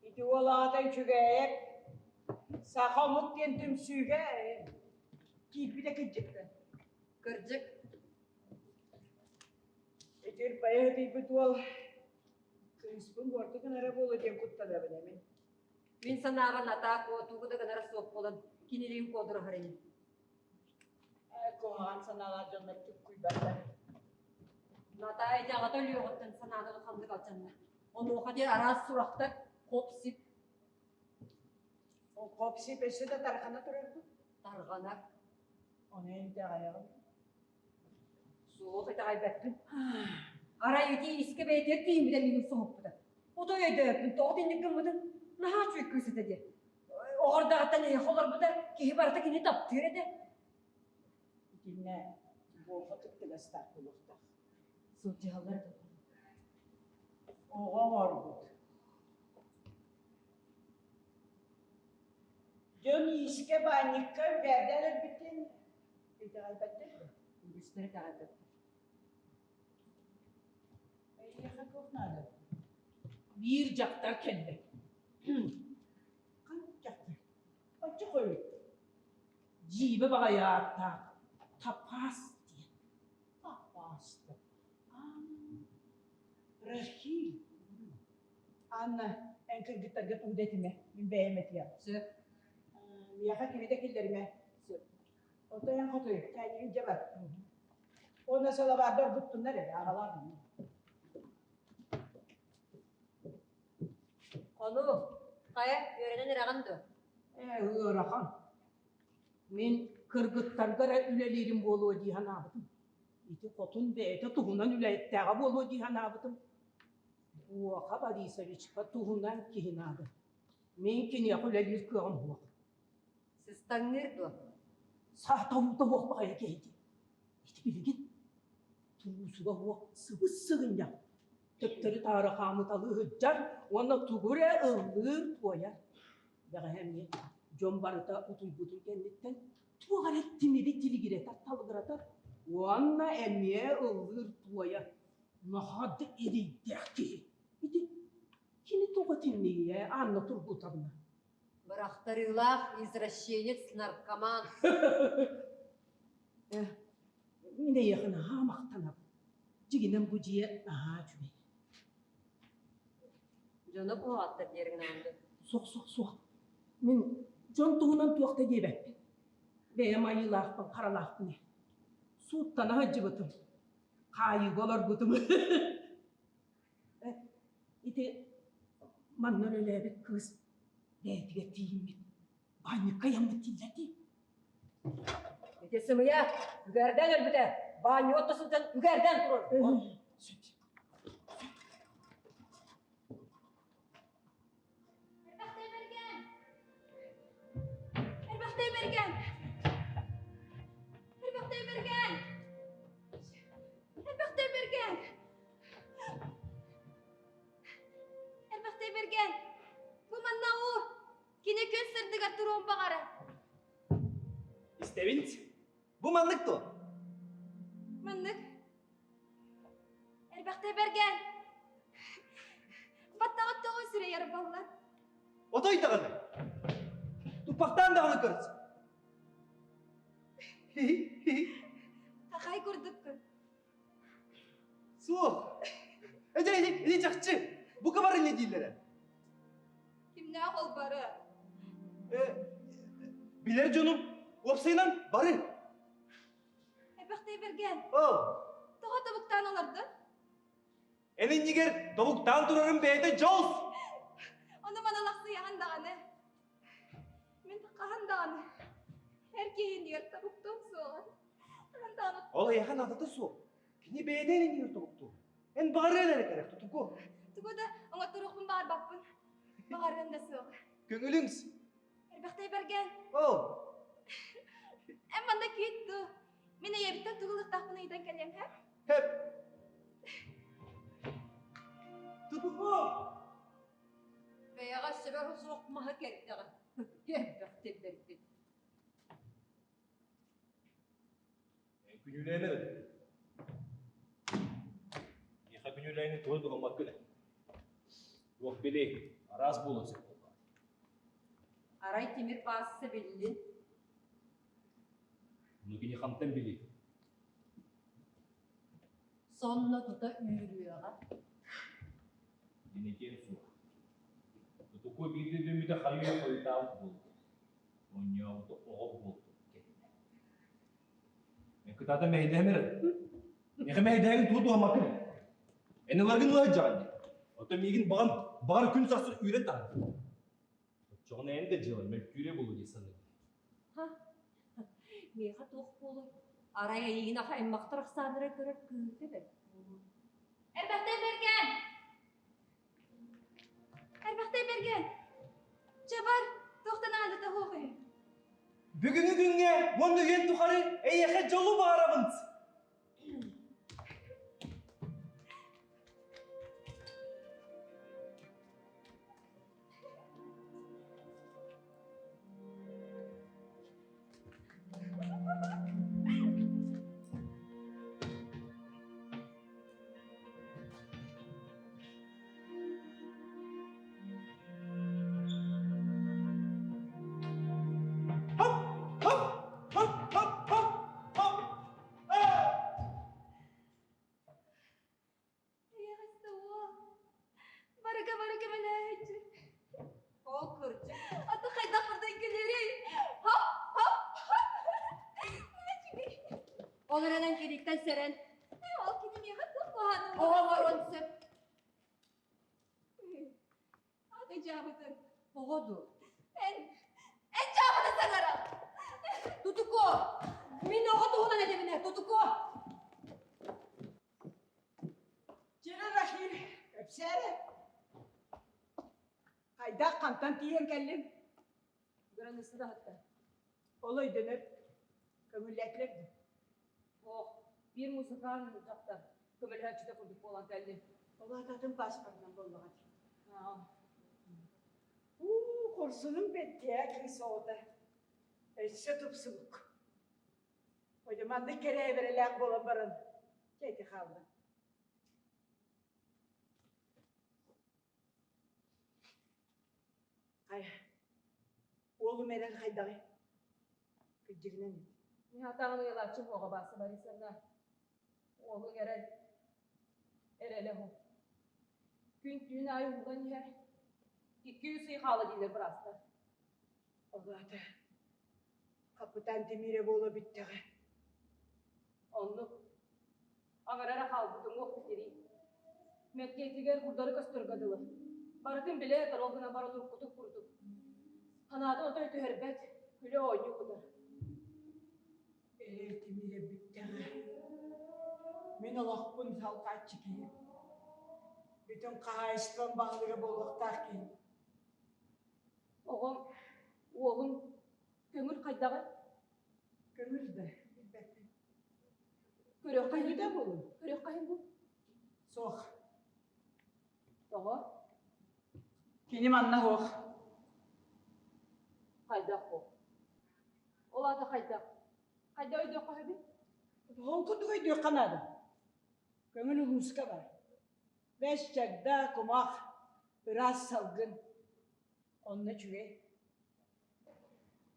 Ити уол аҕата үчүгэйэп. Саха омук диэн түмсүүгэ киирбитэ кырдьыкта. Кырдьык. Итир байа ытыйбыт уол кыыспын буорта гынара буолуо диэн куттанабын эмин. Мин санаабар Натаа куотуугу да гынара суох буолан кинилиин куодураһар ини. Ээ, куһаҕан санаалаах дьоннор чуккуйбаттар. Натаа ити аҕата өлүөҕүттэн санаата улаханнык алдьанна. Онуоха диэн араас сурахтар хоп-сип Ол хоп-сип өссө да тарҕана турар дуу? Тарҕанар. Ону итэҕэйэҕин? Суох итэҕэйбэппин. Арай ити искэ бэйэтигэр тиийиммитэ миигин соһуппута. Отой өйдөөбөппүн, тоҕо итинник гыммытын наһаа үчүгэй кыыс этэ диэн. Оҕордоҕуттан эһиэхэ олорбута, киһи барыта кини таптыыр этэ. Итиннэ буолга кыттыгастаах буолуохтаах. Сылдьыһаллар этэ. Оҕо оҥорбут. Дьон иискэ, баанньыкка үгээрдээн өлбүтүн итэҕэйбэттэр дуо? Үгүстэр итэҕэйбэттэр. Эйиэхэ туох наада? Биир дьахтар кэллэ. Ханнык дьахтар? Оччо хойут. Дьиибэ баҕайы ааттаах Тапаас диэн. Тапааста. Рахиль. Анна, эн кыргыттарга тугу да этимэ, мин бэйэм этиэм. Сөп. Миэхэ кими да киллэримэ. Сөп. Отой эн хотуй, чайнигын дьэ бар. Уонна салабаардар буттуннар эрэ, аҕалаах Хонуу, хайа, үөрэнэн эрэҕин дуо? Ээ, ыарахан. Мин кыргыттарга эрэ үлэлиирим буолуо дии санаабытым. Ити хотун бэйэтэ туһунан үлэһиттээҕэ буолуо дии санаабытым. Буоха Борисовичка туһунан киһи наада. Мин киниэхэ үлэлиир кыаҕым суох. Сыстаҥныыр дуо? Саата уута суох баҕайы киһи дии. Ити билигин туусуга суох сыбыс-сыгынньах төптөрү-таары хаамыталыы сылдьар уонна тугу эрэ ыллыыр-туойар. Бэҕэһээ эмиэ дьон барыта утуйбутун кэнниттэн туох эрэ тимири тилигирэтэр талыгыратар уонна эмиэ ыллыыр-туойар. Наһаа да эрэйдээх киһи. Ити кини тоҕо итиннигий ээ Анна Тургутовна? Бырахтарыылаах извращенец наркоман. Мин эйиэхэ наһаа махтанабын. Дьиҥинэн бу дьиэ наһаа үчүгэй. Дьоно куһаҕаттар диэриҥ наанды. Суох, суох, суох. Мин дьон туһунан туох да диэбэппин. Бэйэм айыылаахпын, харалаахпын ээ. Сууттана сылдьыбытым. Хаайыыга олорбутум. Ити манна үлэлээбит кыыс бэйэтигэр тиийиммит. Баанньыкка ыйаммыт дииллэр дии. Ити сымыйа, үгэрдээн өлбүтэ. Баанньык отто сылдьан үгэрдээн турар. Сөп. Эрбэхтэй Бэргэн! Эрбэхтэй Бэргэн! Эрбэхтэй Бэргэн! Эрбэхтэй Бэргэн! Эрбэхтэй Бэргэн! Бу манна уур! Кини күн сырдыгар туруон баҕарар. Истэбин. Бу маннык дуо? Маннык. Эрбэхтэй Бэргэн! Баттаҕыт тоҕо сүрэйэр буолла? Отой даҕаны. Туппахтаан даҕаны көрс. Хахай курдуккун. Суох. Эдэ, эдэ, эдэ чахчы. Бука бары не дииллэрэ. Кимнээх ол бары? Э, билэр дьонум, уопсайынан бары. Эбэхтэй Бэргэн. Ол. Тоҕо тобуктаан олордун? Эн иннигэр тобуктаан турарым бэйэтэ дьолс! Ону маналахсыйаҕын даҕаны. Мин хаһан даҕаны эр киһи иннигэр тобуктуом суоҕа. Хаһан даҕаны Ол эйиэхэ наадата суох. Кини бэйэтэ эн иннигэр тобуктуо. Эн баҕарыан эрэ кэрэх тутуку. Тугу да оҥотторуохпун баҕарбаппын. Баҕарыан да суоҕа. Көҥүлүҥ. Эрбэхтэй Бэргэн. Ол. Эн манна күүт дуу. Мин ийэбиттэн тугу ылыахтаахпын ыйытан кэлиэм, һэ? Хэп. Тутуку! Бэйэҕэ сөбө суох маһы кэрдэҕэ. Эрбэхтэй Бэргэн. Эн күнүүлээмэ эрэ. Миэхэ күнүүлээҥҥин тугу туһаммаккын ээ. Туох билиэй, араас буолуон сөп буоллаҕа. Арай тимир баасса биллин. Ону кини хантан билиэй? Сонно тута үүрүөҕэ. Мин этиэм суох. Тутуку биирдэ дүммүтэ хайыы хойутаабыт буолбут. Оонньообута оҕо буолбут кэннэ. Мен кытаатан мэһэйдэһэн эрэр. Миэхэ мэһэйдэһэҥин тугу туһаммаккын. Эн ыларгын ыла сылдьаҕын дии. Оттон миигин баҕам баҕар күн сарсын үүрэн таһаар. Оччоҕуна эн да дьыалаҥ мөлтүүрэ буолуо дии саныыбын. Ха, миэхэ туох буолуой? Арай эйигин аха аймахтар ахсааннара көрөр кыыһыта бэрт буолуо. Эрбэхтэй Бэргэн! Эрбэхтэй Бэргэн! Чэ бар, туохтан аадата суох үһү. Бүгүҥҥү күҥҥэ уонна үйэн тухары эйиэхэ дьолу баҕарабын! Хоп, хоп, хоп, хоп, хоп, хоп. Ол эрэн киниттэн сэрэн. Ол кини миэхэ туох куһаҕаны Оҕолорун сөп. Аты дьаабытын. Оҕо дуу? Эн, эн дьаабыны саҥара. Тутуко! Мин оҕо туһунан этэбин ээ, тутуко! Чэрэ Рахил, кэпсээрэ. Хайдах хантан тиийэн кэллим? Граница даһытта. Ол өйдөнөр. Көҥүллээтилэр дуу? Ох, биир мусукаан дьахтар көмөлөһөөччүтэ курдук буолан кэллим. Ол аата атын паспорынан буоллаҕа дии. Уу, хорсунуҥ бэртиэ кыыс оҕото. Өссө тупсубук. Ой, маннык кэрэ эбэрэлээх буолан баран, чэ ити хаалла. Хайа, уолум эрэн хайдаҕый? Кырдьыгынан ит. Мин атаҕын ыйалааччы суоҕа Бааса Борисовна. Уолуҥ эрэл, эрэлэ уһун. Күн-түүн аайы уулан иһэр. Икки-үс ый хаала дииллэр быраастар. Ол аата хапытаан Тимирэ буола бүттэҕэ. Оннук. Аҥара эрэ хаалбыт уҥуох бүтэрии. Мэктиэтигэр курдары көстөргө дылы. Барытын билэ этэр ол гынан баран уруккутун курдук. Санаатын отой түһэрбэт, күлэ-оонньуу кутар. Эрэл Тимирэ бүттэҕэ. Мин олохпун салҕааччы киһи. Бүтүн хаһаайыстыбам баһылыга буолуохтаах киһи. Оҕом, уолум көҥүл хайдаҕый? Көҥүл да, билбэппин. Көрүөххэ иһин Көҥүлэ буолуо. Көрүөххэ иһин бу. Суох. Тоҕо? Кини манна суох. Хайдах бу? Ол аата хайдах? Хайдах өйдүөххэ сөбүй? Ол курдук өйдүөххэ наада. Көҥүл улууска бар. Бэс чагда, кумах, ыраас салгын. Онно үчүгэй.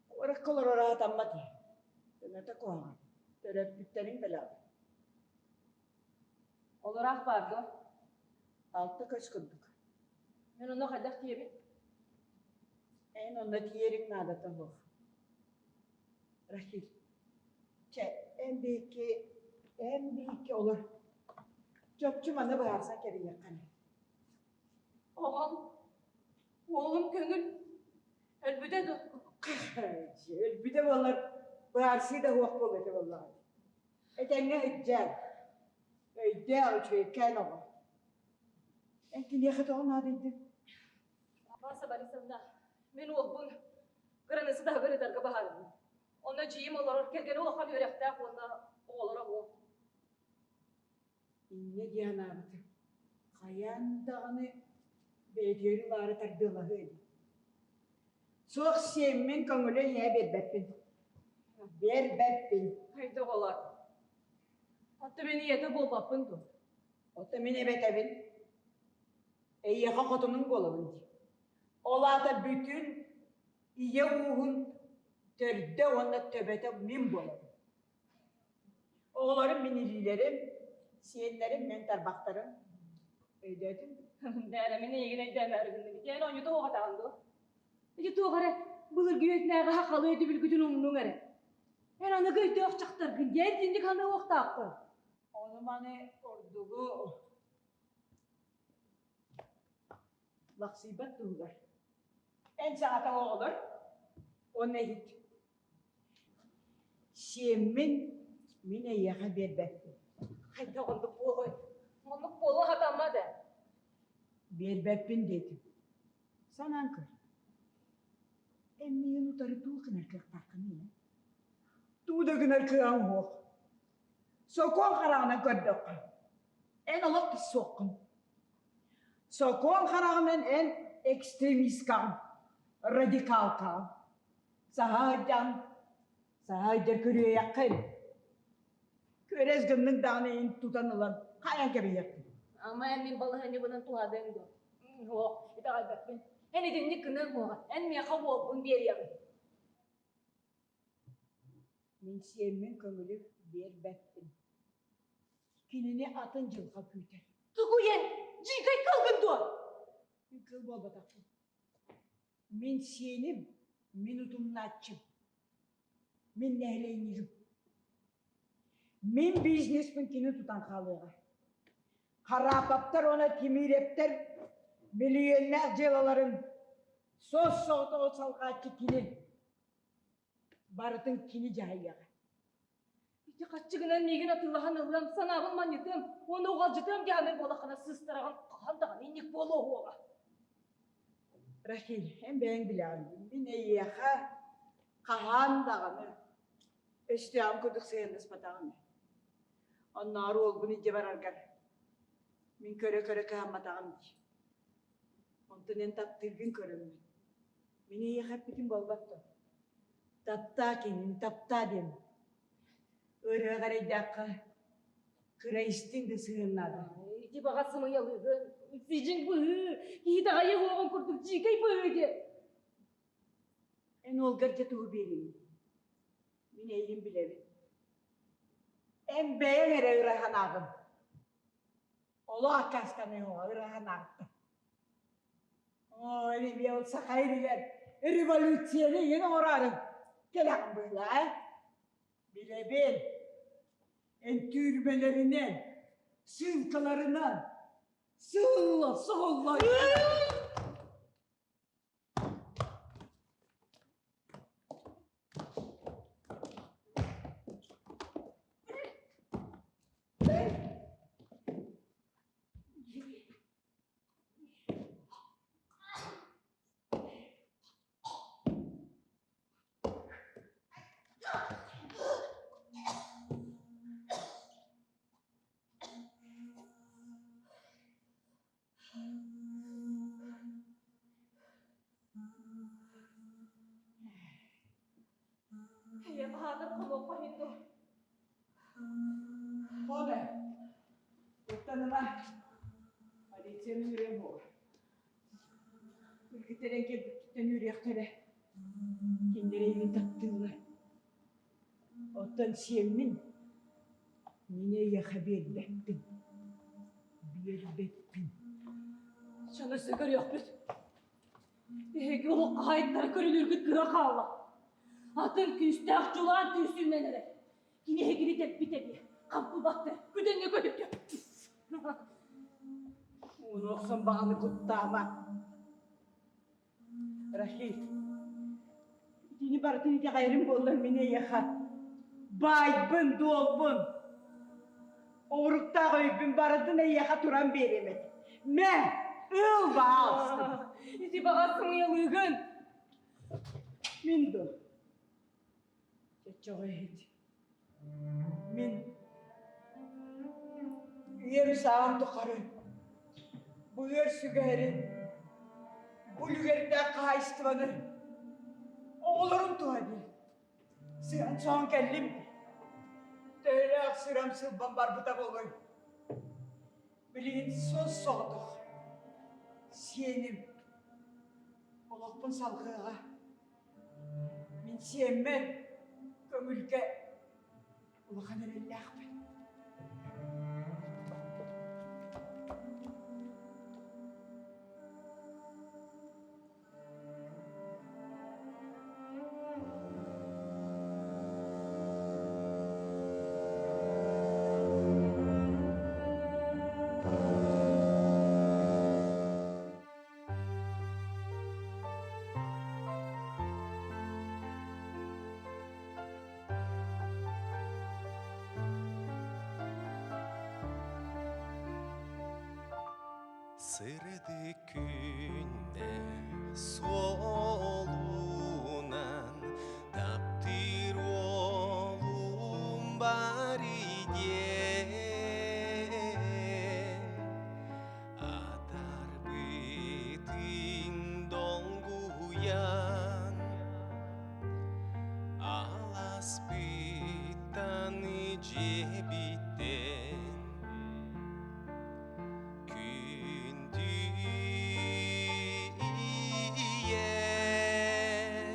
Куоракка олорор аатаммат ээ. Өҥөтө куһаҕан. Төрөппүттэриҥ бэлэҕэ. Олораах баар дуо? Алта көс курдук. Мин онно хайдах тиийэбин? Эн онно тиийэриҥ наадата суох. Рахиль, чэ, эн биһикки, эн биһикки олор. Чопчу маны быһаарсан кэбиһиэххэ Оҕом, уолум көҥүл өлбүтэ дуо? Өлбүтэ буоллар, быһаарсыы да суох буолуо этэ буоллаҕа. Этэҥҥэ сылдьаар, өйдөөх, үчүгэйкээн оҕо. Эн киниэхэ тоҕо наадыйдыҥ? Васа Борисовна, мин уолбун кыраныысса таһыгар ыытарга баһаарынным. Онно дьиим олорор, кэргэнэ улахан үөрэхтээх уонна оҕолоро суох. Инньэ дии санаабытым. Хайаан даҕаны бэйэтигэр ылаары тардыалаһыа дии. Суох сиэммин көҥүлү ийэ биэрбэппин. Биэрбэппин. Хайдах олор? Оттон мин ийэтэ буолбаппын дуо? Оттон мин эбэтэбин. Эйиэхэ хотунуҥ буолабын дии. Ол аата бүтүн ийэ ууһун төрдө уонна төбөтө мин буолабын. Оҕолорум мин илиилэрим, сиэннэрим мин тарбахтарым. Өйдөөтүҥ? Бээрэ, мин эйигин өйдөөмөөрү гынным. Итиэн оонньуута уоҕатаҕын дуо? Ити туох эрэ былыргы үйэтинээҕи сахалыы өйдөбүлгүтүн умнуҥ эрэ. Эн аныгы өйдөөх дьахтаргын, диэн итинник саныы уохтааххын. Ону-маны ордугу лахсыйбат туһугар. Эн саҥата оҕолор, уонна иһит. Сиэммин мин эйиэхэ биэрбэппин. Хайдах оннук буолуой? Оннук буолуо сатаммат ээ. Биэрбэппин диэтим. Санаан көр. Эн миигин утары туох гынар кыахтааххыный ээ? Туу да гынар кыаҕыҥ суох. Сокуон хараҕынан көрдөххө, эн олох да суоххун. Сокуон хараҕынан эн экстремисткаҕын, радикалкаҕын. Саһа сылдьан, саһа сылдьар күрүөйэххин. Күөрэс гынныҥ даҕаны иһин тутан ылан хайан кэбиһиэхпин. Ама эн мин балаһыанньабынан туһаныаҥ дуо? Суох, итэҕэйбэппин. Эн итинник гыныаҥ суоҕа. Эн миэхэ уолбун биэриэҕиҥ. Мин сиэммин көҥүлү биэрбэппин. Кинини атын дьылҕа күүтэр. Тугуй эн, дьиикэй кыылгын дуо? Мин кыыл буолбатахпын. Мин сиэним, мин утумнааччым, мин нэһилиэнньигим. Мин бизнеспин кини тутан хаалыаҕа. Хараапаптар уонна Тимирэптэр миллионнаах дьыалаларын сос-соҕотоҕу салҕааччы кини. Барытын кини дьаһайыаҕа. Ити хаччыгынан миигин атыылаһан ылыам, санаабын манньытыам уонна уҕалдьытыам диэҕинэй буолаххына сыыстараҕын хаһан даҕаны инник буолуо уоҕа. Рахиль, эн бэйэҥ билэҕин, мин эйиэхэ хаһан даҕаны өстөөҕүм курдук сыһыаннаспатаҕым. Оннооҕор уолбун илдьэ бараргар мин көрө-көрө кыһамматаҕым дии. Онтон эн таптыыргын көрөммүн. Мин эйиэхэ эппитим буолбат дуо? Таптаа кинини, таптаа диэн. Ырыаҕа эрэйдээххэ кыра истиҥ да сыһыан наада. Ити баҕа сымыйалыыгын, сидьиҥ быһыы, киһи даҕайы уоҕун курдук дьиикэй быһыы диэн. Эн уолгар дьэ тугу биэриҥий? Мин эйигин билэбин. Эн бэйэҥ эрэ ыра санааҕын. Олох аккаастаныаҕа ыра санааҕыттан. Ой, ол саха иригэр революцияны иһин оҥороору кэлэҕин быһыылаах ээ. Билэбин, эн түүрбэлэринэн, ссылкаларынан сылла соһулла Эйиэхэ аһаатар хонуохха иһин дуо? Хоно, куттаныма. Полицияны үөрэ буол. Кыргыттаран кэлбиккиттэн үөрүөхтэрэ. Кинилэр эйигин таптыыллар. Оттон сиэммин мин эйиэхэ биэрбэппин. Биэрбэппин. Дьону өссө көрүөхпүт. Эһиги олох хаһаайыттара көрүлүүргүт кыра хаалла. Атын күүстээх дьулаан күүсүүнэн эрэ. Кини эһигини тэппит эбиэ. Хампы батты, күдэҥҥэ көтүттэ. Ууну охсон баҕаны куттаама. Рахиль, итини барытын итэҕэйэрим буоллар мин эйиэхэ баайбын, дуолбун, оҕуруктаах өйбүн барытын эйиэхэ туран биэриэм этэ. Мэ, ыл баалсын. Ити баҕар сымыйалыыгын. Мин дуо? Чочоҕо иһит. Мин үйэм саам тухары бу үөр сүгэһэрин, бу үлүгэрдээх хаһаайыстыбаны оҕолорум туһа диэн сыһан-соһон кэллим. Төһөлөөх сырам сылбам барбыта буолуой? Билигин суос-соҕотох сиэним олохпун салҕыаҕа. Мин сиэммэр көҥүлгэ улахан эрэллээхпин. Сырдык күннэ суолунан таптыыр уолум бар диэн Атарбытын долгуйан, аласпыттан дьиэбиттэн күндү ийэм.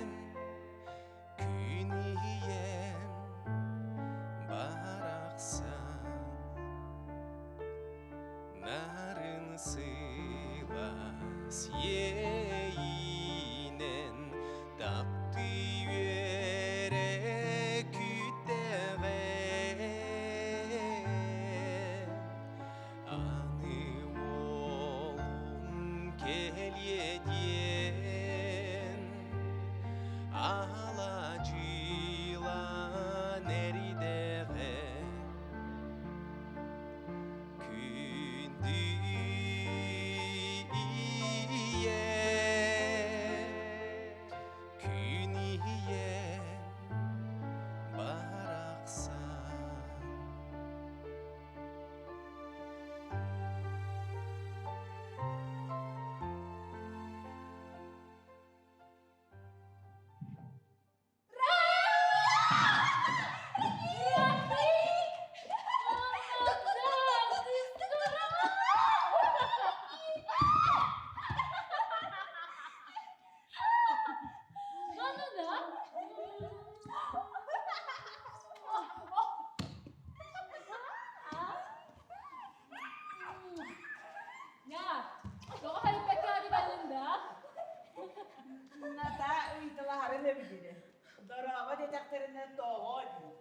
тоҕо дии.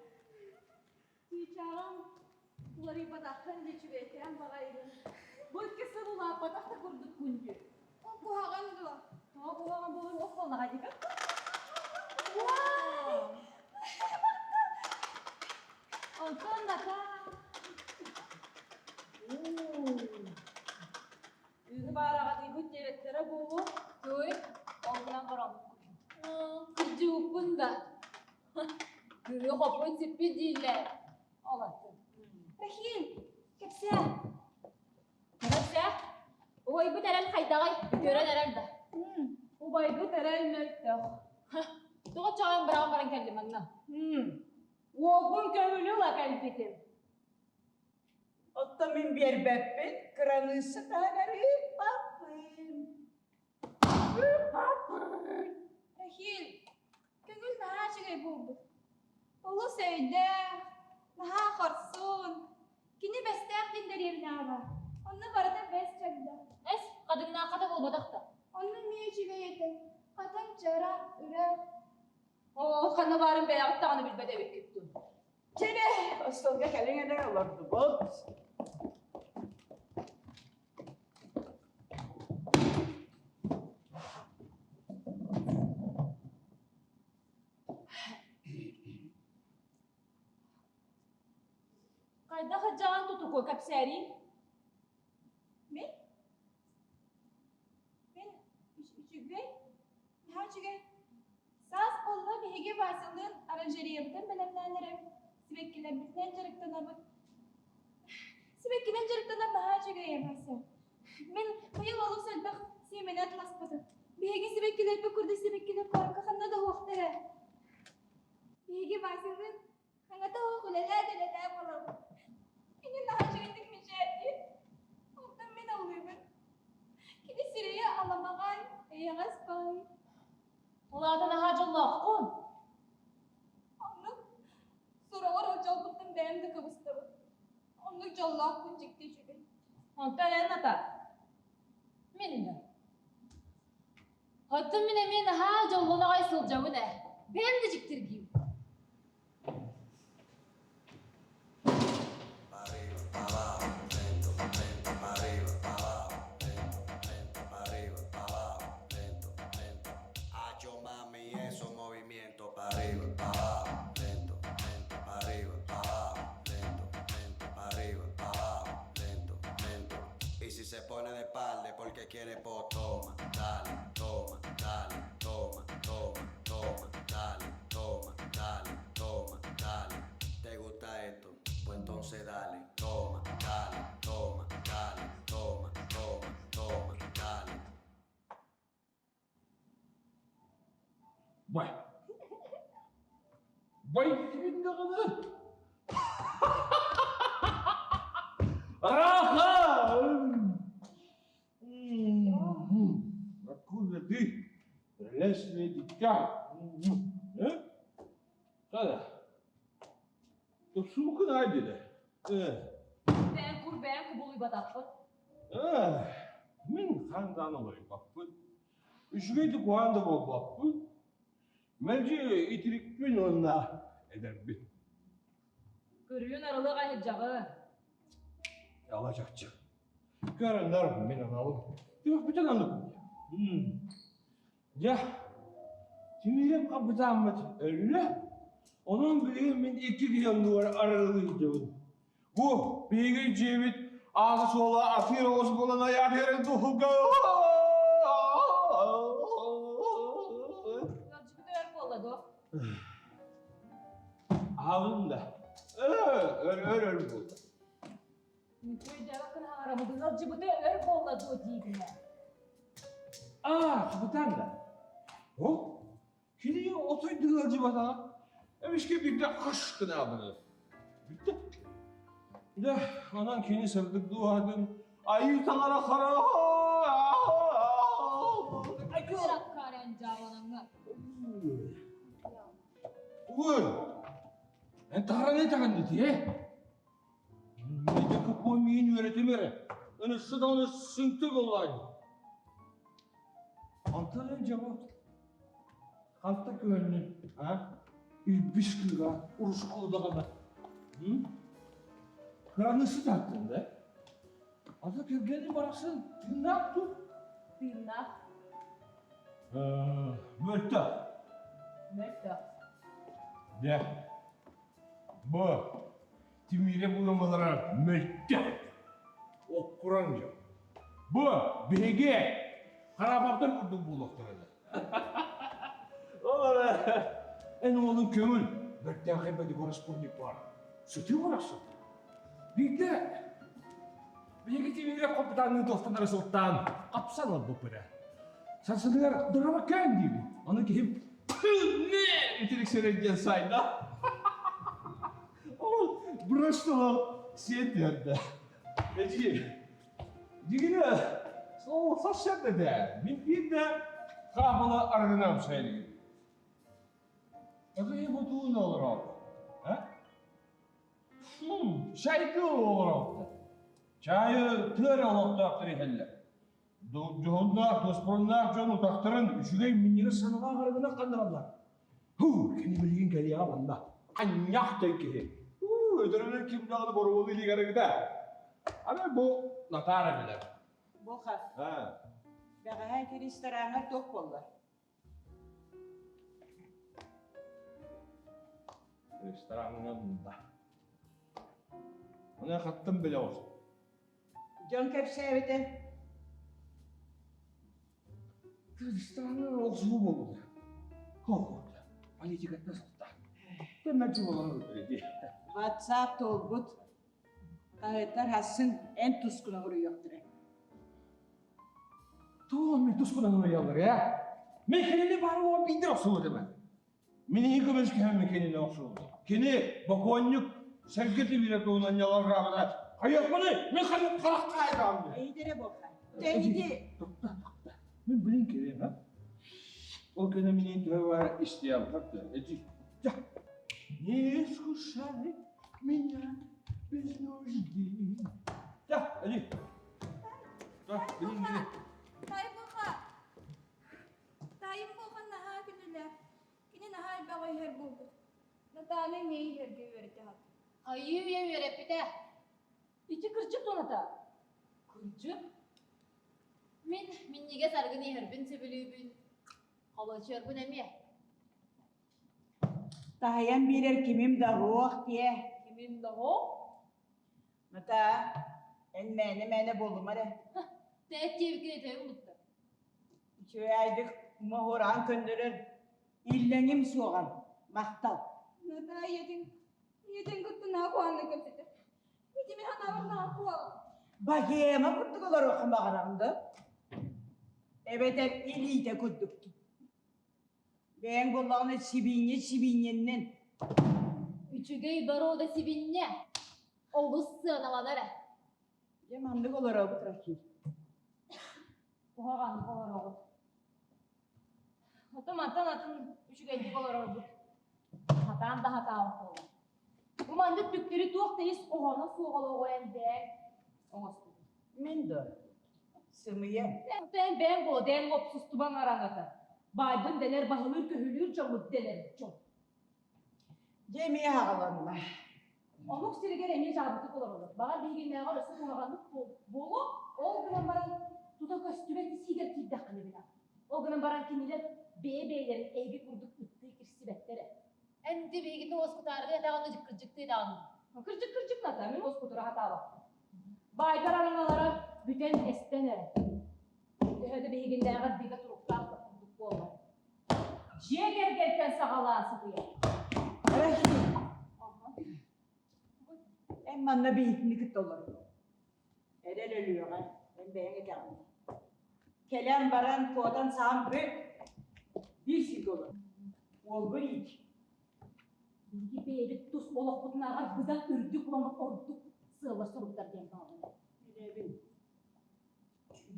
Чыычааҕым уларыйбатаххын дии үчүгэйкээн баҕайыгын. Бу икки сыл улааппатах да курдуккун дии. Ол куһаҕан дуо? Тоҕо куһаҕан буолур ох буоллаҕа дии. Уай! Онтон Натаа Кыыһы баараҕатыйбыт диэбэттэрэ буолуо. Туй? Ол гынан баран Кырдьыбыппын да. Кыыһы хоппун сиппит дииллэр. Ол атын. Рахиль, кэпсээ. Кэпсээ? Убайбыт эрэл хайдаҕай? Үтүөрэн эрэл да. Убайбыт эрэл мөлтөх. Тоҕо чаҕын быраҕан баран кэллим манна? Уолбун көҥүлү ыла кэлбитим. Оттон мин биэрбэппин, кыраныысса таһыгар ыыппаппын. Ыыппаппын. Рахиль, көҥүл наһаа үчүгэй буолбут. Олус өйдөөх, наһаа хорсун. Кини бэстээх диэн дэриэбинэҕэ баар. Онно барыта бэс чагда. Эс, хадыҥнаахха да буолбатах да. Онно эмиэ үчүгэй этэ. Хатыҥ чара, үрэх. Оо, ханна баарын бэйэҕит даҕаны билбэт эбиккит дуу. Чэ, остуолга кэлиҥ эрэ олордубут. Хайдах ыдьаҕан тутуку кэпсээриий? Мин? Мин үчүгэй, наһаа үчүгэй. Саас буолла биһиги Васялыын оранжереябытын бэлэмнээн эрэбит, сибэккилэрбитинэн дьарыктанабыт. Сибэккинэн дьарыктанар наһаа үчүгэй ээ, Вася. Мин быйыл олус элбэх сиэмэни атыласпытым. Биһиги сибэккилэрбит курдук сибэккилэр куоракка ханна да уохтар ээ. Биһиги Васялыын Саҥата суох үлэлээ да үлэлээ буолабыт. Кини наһаа үчүгэйдик мичээрдиир. Онтон мин ыллыыбын. Кини сирэйэ аламаҕай, эйэҕэс баай. Улаата наһаа дьоллооххун. Оннук сороҕор ол дьолбуттан бэйэм да кыбыстабын. Оннук дьоллоохпун дьикти үчүгэй. Онтон эн ата. Мин да. Оттон мин эмиэ наһаа дьоллон аҕай сылдьабын ээ. Бэйэм да дьиктиргиим. Бай. Бай даҕаны. Аха! Откуда ты? Прелестное дитя. Э? Сада. Тупсубуккун аай диде. Бэйэм кур бэйэм кубулуйбатахпын. Мин хандан олорбаппын. Үчүгэй да куһаҕан да буолбаппын. Мэлдьи итирикпин уонна эдэрбин. Көрүөн арылык айыдьаҕы. Ала чахчы. Көрөннөр мин аналым. Түбэхпитин аннык. Дьэ, Тимирэп хапытааммыт өллө. Онон билигин мин икки киһи оннугар арыгылыйдыбын. Бу биһиги дьиэбит аата-суола атыыр оҕус буолан айаат эрэ туһуга. Ыалдьыбыт өр буолла дуо? Аһабын да. Өр өр өр буолла. Өйдөөбөккүн хаҥарабыт ыалдьыбыта өр буолла дуо диибин ээ. Аа, хапытаан да. О, кини отой да ыалдьыбатаҕа. Эмискэ биирдэ хаш гынаабыны. Бүттэ. Дьэ, онон кини сырдык дууһатын айыы таҥара хара Кыраккаран дьаабылаҥҥа. Уй! Эн таһаран этэҕин дии, ээ? Миэхэ купуон миин үөрэтим эрэ. Ыныссы даҕаны сыҥты буоллаҕай. Онтон эн дьоҕу ханта көһүннүн, а? Илбис кыыһа урусхал даҕаны. Кыраныысса тааттын да? Ата кэргэним барахсан тыыннаах дуу? Тыыннаах. Мөлтөх. Мөлтөх. Дьэ, бу Тимире булумалара мөлтөх. Оккуран дьон. Бу биһиги хараабаптар курдук буолуохтара. Ол эн уолуҥ көҥүл бэртээхэй бодигороспорник баар. Сытыы барахсан. Биирдэ биһиги Тимире хапытаанныын туохтанара сылтаан хапсан ылбыппыт ээ. Сарсыныгар дорабаккаан диибин. Ону киһим «Тыынне!» итирик сэрэй диэн сайда. Ол бросил сиэн түһэрдэ. Эдьиий, дьигинэ, сол сарсыарда этэ. Мин биирдэ хаапыла арыгыны амсайан илигим. Ыгыйы бутуун олорор. А? Фу, чайды олорор. Чайы тыа эрэ олохтоохтор иһэллэр. Дьоһуннаах, дуоспуруннаах дьон утахтарын үчүгэй минньигэс саналаах арыгынан ханнараллар. Һуу, кини билигин кэлиэҕэ манна. Ханньах дэй киһи. Уу, өтөрүнэн ким даҕаны боруобалыы илик арыгыта. Аны бу Натаара билэр. Буха. Бэҕэһээ ити рестораҥҥа туох буолла? Рестораҥҥа да. Оны хаттым билэ охсун. Дьон кэпсээбитэ. Рестораҥҥа охсуһуу буолбута. Хоһуота. Политикаттан сылта. Тэммэччи буолан өлбүтэ WhatsApp туолбут. Хаһыаттар хассын эн тускуна уруйуохтара. Туох мин тускунан уруйаллар, ээ? Мин кинини бары уон биирдэ охсубутум. Мин иһи көмүскэһэммин кинини охсубутум. Кини бокуонньук сэргэ тимирэ туһунан ньаларгаабыта. Хайыахпыный? Мин ханнык харахха айдааммын. Эйдэрэ буолла. Тэйди. Тохта, тохта. Мин билин кэлиэм, а? Ол кэнэ минин төһө баар истиэм, хатта, эдьи. Не искушай меня без нужды. Да, эдьи. Да, билин билин. Таай буха. Таайым бухан наһаа күнүлээх. Кини наһаа элбэх иһэр буолбут. Натааны эмиэ иһэргэ үөрэтэ сатыыр. Хайыы үйэ үөрэппитэ. Ити кырдьык дуоната. Кырдьык? Мин минньигэс арыгыны иһэрбин сөбүлүүбүн. Холочуорбун эмиэ. Таһыйан биэрэр кимим да суох диэ. Кимим да суох? Натаа, эн мээнэ-мээнэ буолума эрэ. Тээт диэбиккин этэбин бутта. Үчүгэйдик моһуораан көннөрөр иллэҥим суоҕар махтал. Натаа ийэтин, ийэтин кытта наһаа куһаҕаннык кэпсэтэр. Ити мин санаабар наһаа куһаҕан. Богема курдук олоруоххун баҕараҕын да? Эбэтэр илиитэ курдук. Бэйэҥ буоллаҕына сибиинньэ сибиинньэннэн. Үчүгэй боруода сибинньэ. Олус сыаналанар ээ. Дьэ маннык олоробут Рахиль. Куһаҕаннык олороҕут. Ото мантан атын үчүгэйдик олорорбут. Хатаан да хатаабат буолла. Бу маннык түктэри туох да ис хоһооно суох олоҕу эн бэйэҥ оҥостубут. Мин да сымыйа. Эн бэйэҥ буо дээн уопсустубаҥ араҥата. Баайбын дэнэр баһылыыр-көһүлүүр дьоммут дэнэр дьон. Дьэ эмиэ аҕаланна. Омук сиригэр эмиэ дьаабытык олороллор. Баҕар биһигиннээҕэр өссө куһаҕаннык буолуо, ол гынан баран тута көстүбэт исиигэр киирдэххинэ билэҕин. Ол гынан баран кинилэр бэйэ-бэйэлэрин эһиги курдук ыттыы кирсибэттэрэ. Эн ити биһигини уоскутаарга этэҕин кырдьыктыы даҕаны. Кырдьык кырдьык ната, мин уоскутура сатаабаппын. Баайдар араҥалара бүтэн эстэн эрэ. Төһө да биһигиннээҕэр бигэ туруктаах да курдук буоллар. Дьиэ кэргэнтэн саҕалаан сытыйар. Рахиль, эн манна биһигини кытта олор. Эрэл өлүөҕэ, эн бэйэҥ этэҕин. Кэлэн баран куотан саам бүт. Биир сиргэ олор. Уолгун иит. Биһиги бэйэбит тус олохпутунааҕар быдан үрдүк уонна ордук сыаллар-соруктар диэн бааллар. Билэбин.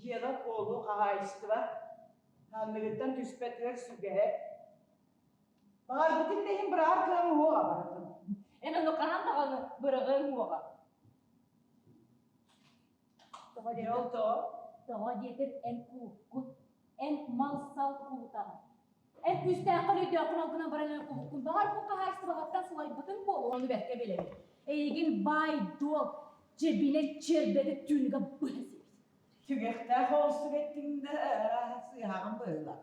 Дьыала-куолу хаһаайыстыба ханныгыттан түспэтигэр сүгэһэ. Баҕарбытын да иһин быраҕар кыаҕыҥ уоҕа барытын. Эн ону хаһан даҕаны быраҕыаҥ уоҕа. Тоҕо Ол тоҕо? Тоҕо диэтэр эн кууккун, эн мал-сал куутаҕын. Эн күүстээххин өйдөөххүн ол гынан баран эн куһуккун. Баҕар бу хаһаайыстыбаҕыттан сылайбытыҥ буолуо. Ону бэркэ билэбин. Эйигин баай-дуол дьэбинэ чиэрбэтэ түүнүгэ быһа сиэбит. Түгэхтээх оҕустук эттиҥ да сыыһаҕын быһыылаах.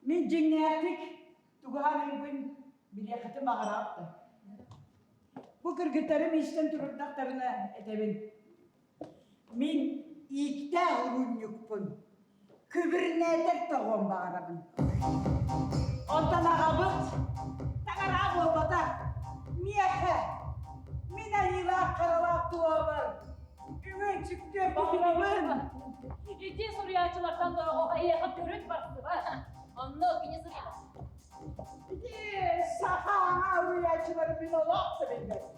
Мин дьиҥнээхтик тугу саныырбын билиэххитин баҕараҕыт да. Бу кыргыттарым истэн турурдахтарына этэбин. Мин ииктээх угунньукпун, күбүрүнээтэр тоҕуон баҕарабын. Онтон аҕабыт таҥара буолбатах, миэхэ, мин айыылаах харалаах туһабар үҥөн сүктүөн баҕарабын. Ити суруйааччылартан дойҕоҕо эйиэхэ төрүт барсыбат. Онно кини суруйар. Ити саха аҥа уруйааччылары мин олох да билбэппин.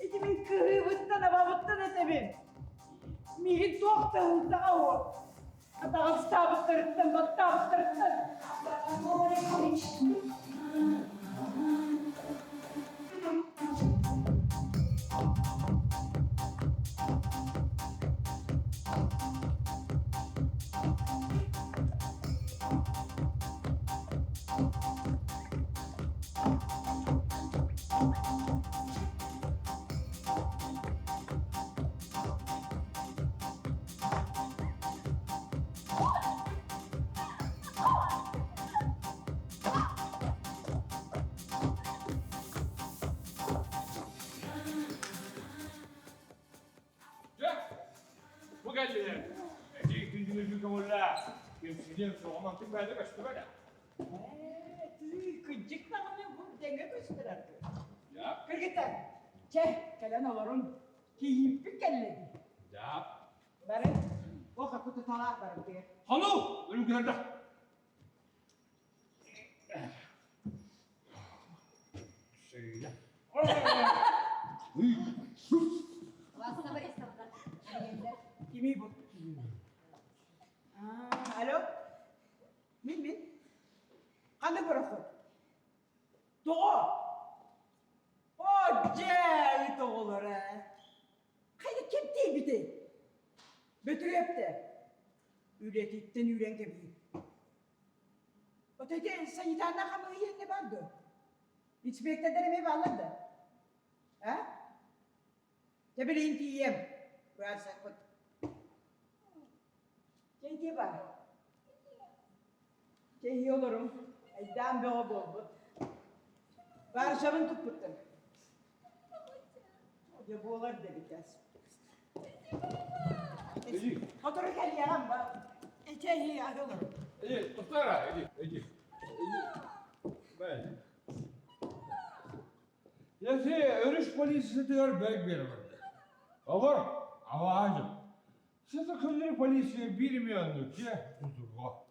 Ити мин кыһыыбыттан, абабыттан этэбин. Миигин туох да ыһылтаҕа уо. Атаҕастаабыттарыттан, баттаабыттарыттан. Дьэ, бу кэллилэр. Эдьиий күндү көҥүллээх. Кэмсиниэм суоҕа мантык бэйэтэ көстүбэт. Тыы, кырдьык даҕаны бу дэҥҥэ көстөр Кыргыттар, чэ, кэлэн олорун. Кийииппит кэллэ дии. Бары, ол хакуту талаах барыбытыгар. Хану, өлүгүрдэ. Сыыйа. Васса Борисовна. Кимий бу? Алло, мин мин. Ханна пароход? Тоҕо? О, дьэ, ыт оҕолоро. Хайа ким тиийбитэй? Бөтүрүөптэ. Үлэтиттэн үүрэн кэбиһии. Ото ити санитарнай хамыыһыйа иннэ баар дуо? Инспектордар эмиэ бааллар да? А? Тэбилиин тиийиэм. Быһаарсыахпыт. Чэ ити баар. Чэ иһи олоруҥ. Айдаан бөҕө буолбут. Баржабын туппуттар. Дьэ буолар да эбит Иди. Сотору кэлиэҕим ба. Ичэ иһи аһы олорун. Иди, тустара, иди, иди. Иди. Бай. Если өрүс полициятыгар бэг биэрбэттэр. Олор аваажым. Сыты күннүрү полиция биир миллионну дьэ тутурго.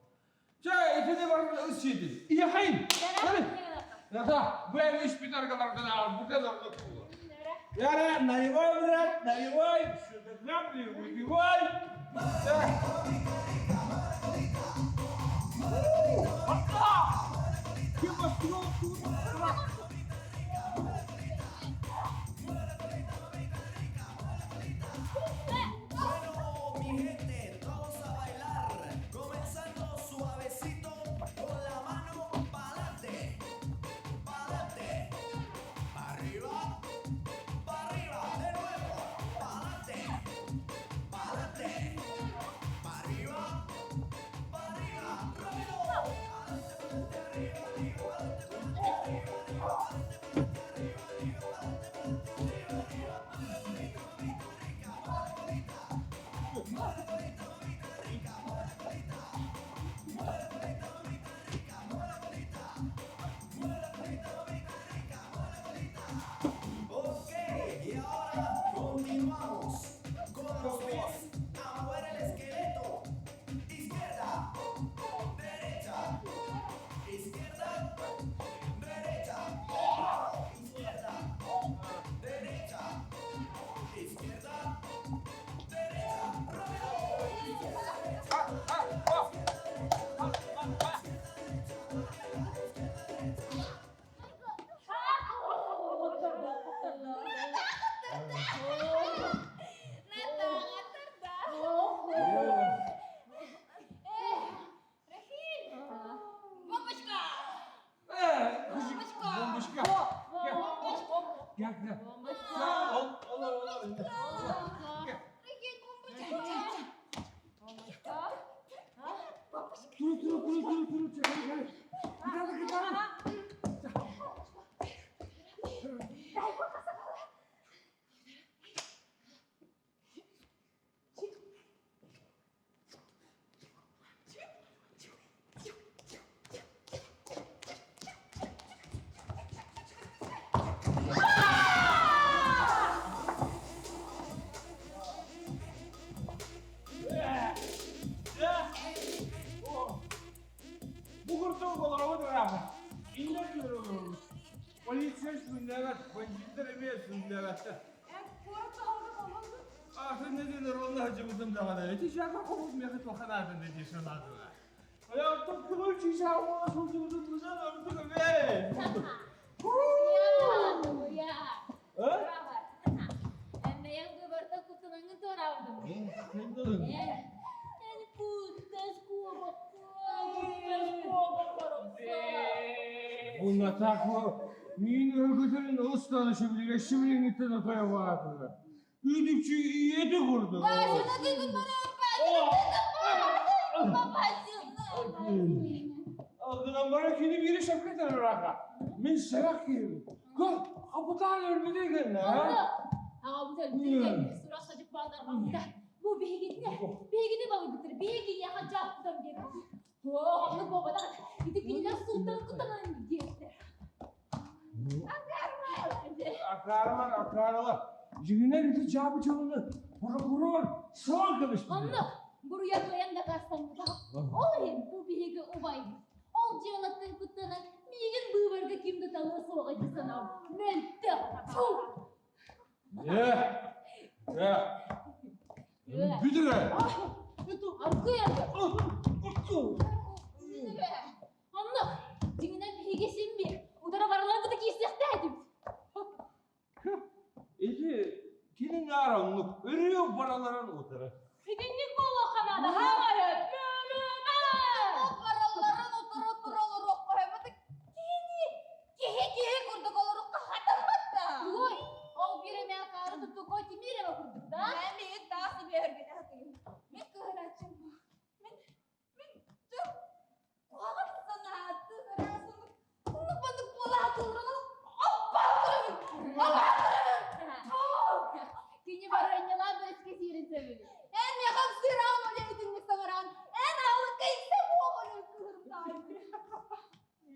Чэ, итини барытын ыс сиэтин. Иэхэйин! Ната, бу эн испит аргаларгын аҕалбыта да оннук буолуо. Яра, наливай, брат, наливай, сюда капли, выпивай. Ким Gel gel. Ol, olur olur. Turu turu turu turu turu çekil gel. Gidelim gidelim. Бу курдук олоробут ыраах. Иннэ күөрү Полиция сүннэбэт, бандьыыттар эмиэ сүннэбэттэр. Атын нэдиэлэр онно сылдьыбытым даҕаны. Ити чака хобут миэхэ туохха нааданы дии санаатылар. Оттон көҥүл чыычаах буола сылдьыбытым быдан ордук эбээ. Эммэйэн быыбарда куттанаҥҥын туораабытым. Эн куттас Бу мин өргөтөрүн ылыстан шүбүлүгэ шүбүлүҥҥүттэн отойобаатылар. Үүтүкчү ийэти курдук. Алдынан бара кини бири шапкетер ыраха. Мин сэрэх киһибин. Көр, хапытаан өлбүтэ гэннэ. Аҕабыт өлбүтэ гэннэ. Сурах садьык баалар Бу биһигитинэ, биһигини балыйбыттар, биһигиниэхэ дьааттан биэрбит. Туох оннук буолбатах, ити кинилэр сууттан куттанан диэбиттэр. Акаарыман, акаарыла. Дьиҥинэн ити дьаабы дьону прокурор саҥа кэбиспит. Оннук, буруйа кыайан дакаастаммытах. Ол иһин бу биһиги убайбыт. Ол дьыалаттан куттанан миигин быыбарга ким да талыа суоҕа дии санаабыт. Мөлтөх! Фу! Э, э, бүтүрэ. Онно, дьиҥинэн биһиги син биир утары барыларын кытта киирсиэхтээх этибит. Ити кини наара оннук өрүү бараларын утары. Итинник буолуохха наада, хаамайы! Баралларын утары туралар кини Киһи киһи курдук олорукка хатаммат да. Тугуй? Ол биир эмэ акаары туттуко Тимирева курдук да? Мин таах сибиэргин атыйым. Мин кыһырааччым. Мин мин дьон куһаҕан санааты ыраасыннык оннук маннык буолаатыларын оппаа көрөбүн. Оппаа көрөбүн. Кини барыанньалаах бэрэски сиирин сөбүлүүр. Эн миэхэ ымсыыраан ол итинник саҥараан эн аалыкка истэ буолан кыһырым таайбын.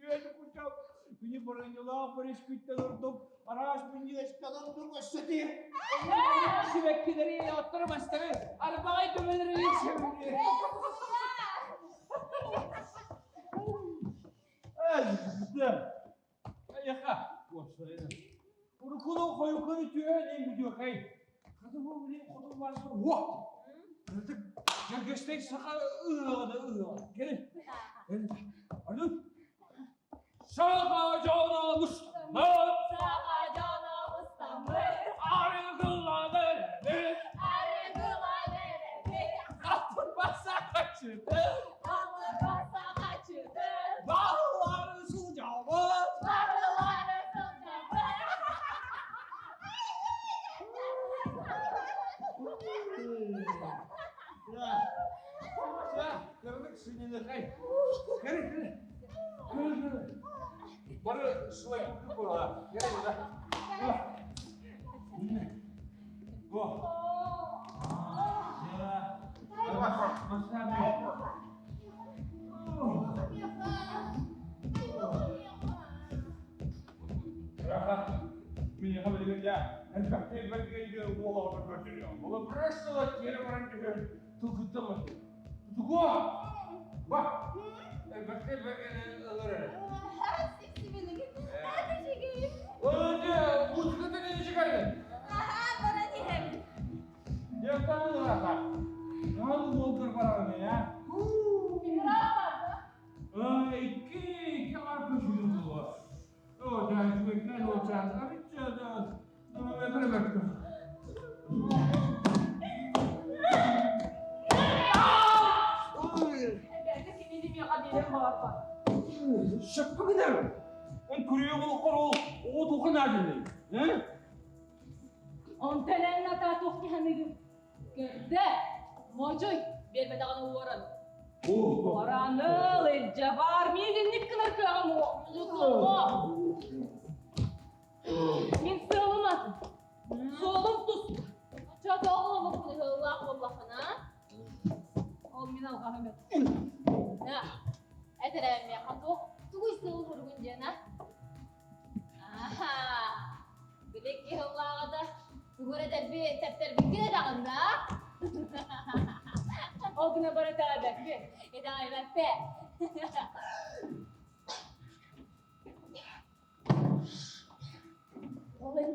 Үөн кучап, күнү баранньалаах бөрөскүттэн ордук араас минньигэстэн ордук өссө тиэ. Сибэккилэри, оттору мастары, арбаҕай төбөлөрү сөбүлүүр. Эйэхэ, уопсайынан. Уруккуну хойуккуну түһэн иин бүтүөхэй. Хата бу билин хотун барса уох! Ытык Дьэргэстэй саха ыһыаҕына ыһыаҕа. Кэлин. Аны Саха дьоно мустаммыт. Саха дьоно мустаммыт. Арыгылаан эрэбит. Арыгылаан эрэбит. Аттырбаса хачыты. Аттырбаса хачыты. Баллары сылдьабыт. Барылары сылдьабыт. Кырдык сининэхэй. Кыры кыры. Кыры кыры. Бары сылайбыккы буолла. Кыры да. Го. Миэхэ билигин дьэ элбэхтик элбэхтик уол оҕото көрдөрүөм. Ол просто тиэрэ баран түһэн тылгыттан Тутугуо! Ба! Элбэхтик элбэхтик ылар эрэ. Өлө, музыкатын ичигайын. Дьахтар ылаха. Наһаа уолгар бараҕын я. Икки икки арка сүрүн буолуо. О, да, үчүгэйкээн уолчаан. Арычча да, бэрбэккэ. Эбээгэ кинини миэхэ биэрэн баҕарбат. Шапка гынар. Он күрүө олоххор ол оҕо туха наадыный? Онтон эн Натаа туох киһаныгын? Көрдө, модьуй, биэрбэтэҕин уоран. Уораныл, илдьэ бар, миигинник гынар кыаҕым Мин сыалым атын, суолум туспа. Оччото оҕоломмуппун ыһыллаах буоллаххына? Ол мин алҕаһым этэ. На, эт эрэ миэхэ туох тугуй сыал-соругун диэн а? Аха, били киһи ыллааҕа да тугу эрэ дэлби тэптэрбиккин этэҕин да? Ол гына бара итэҕэйбэппин. Итэҕэйбэппин. Ол эн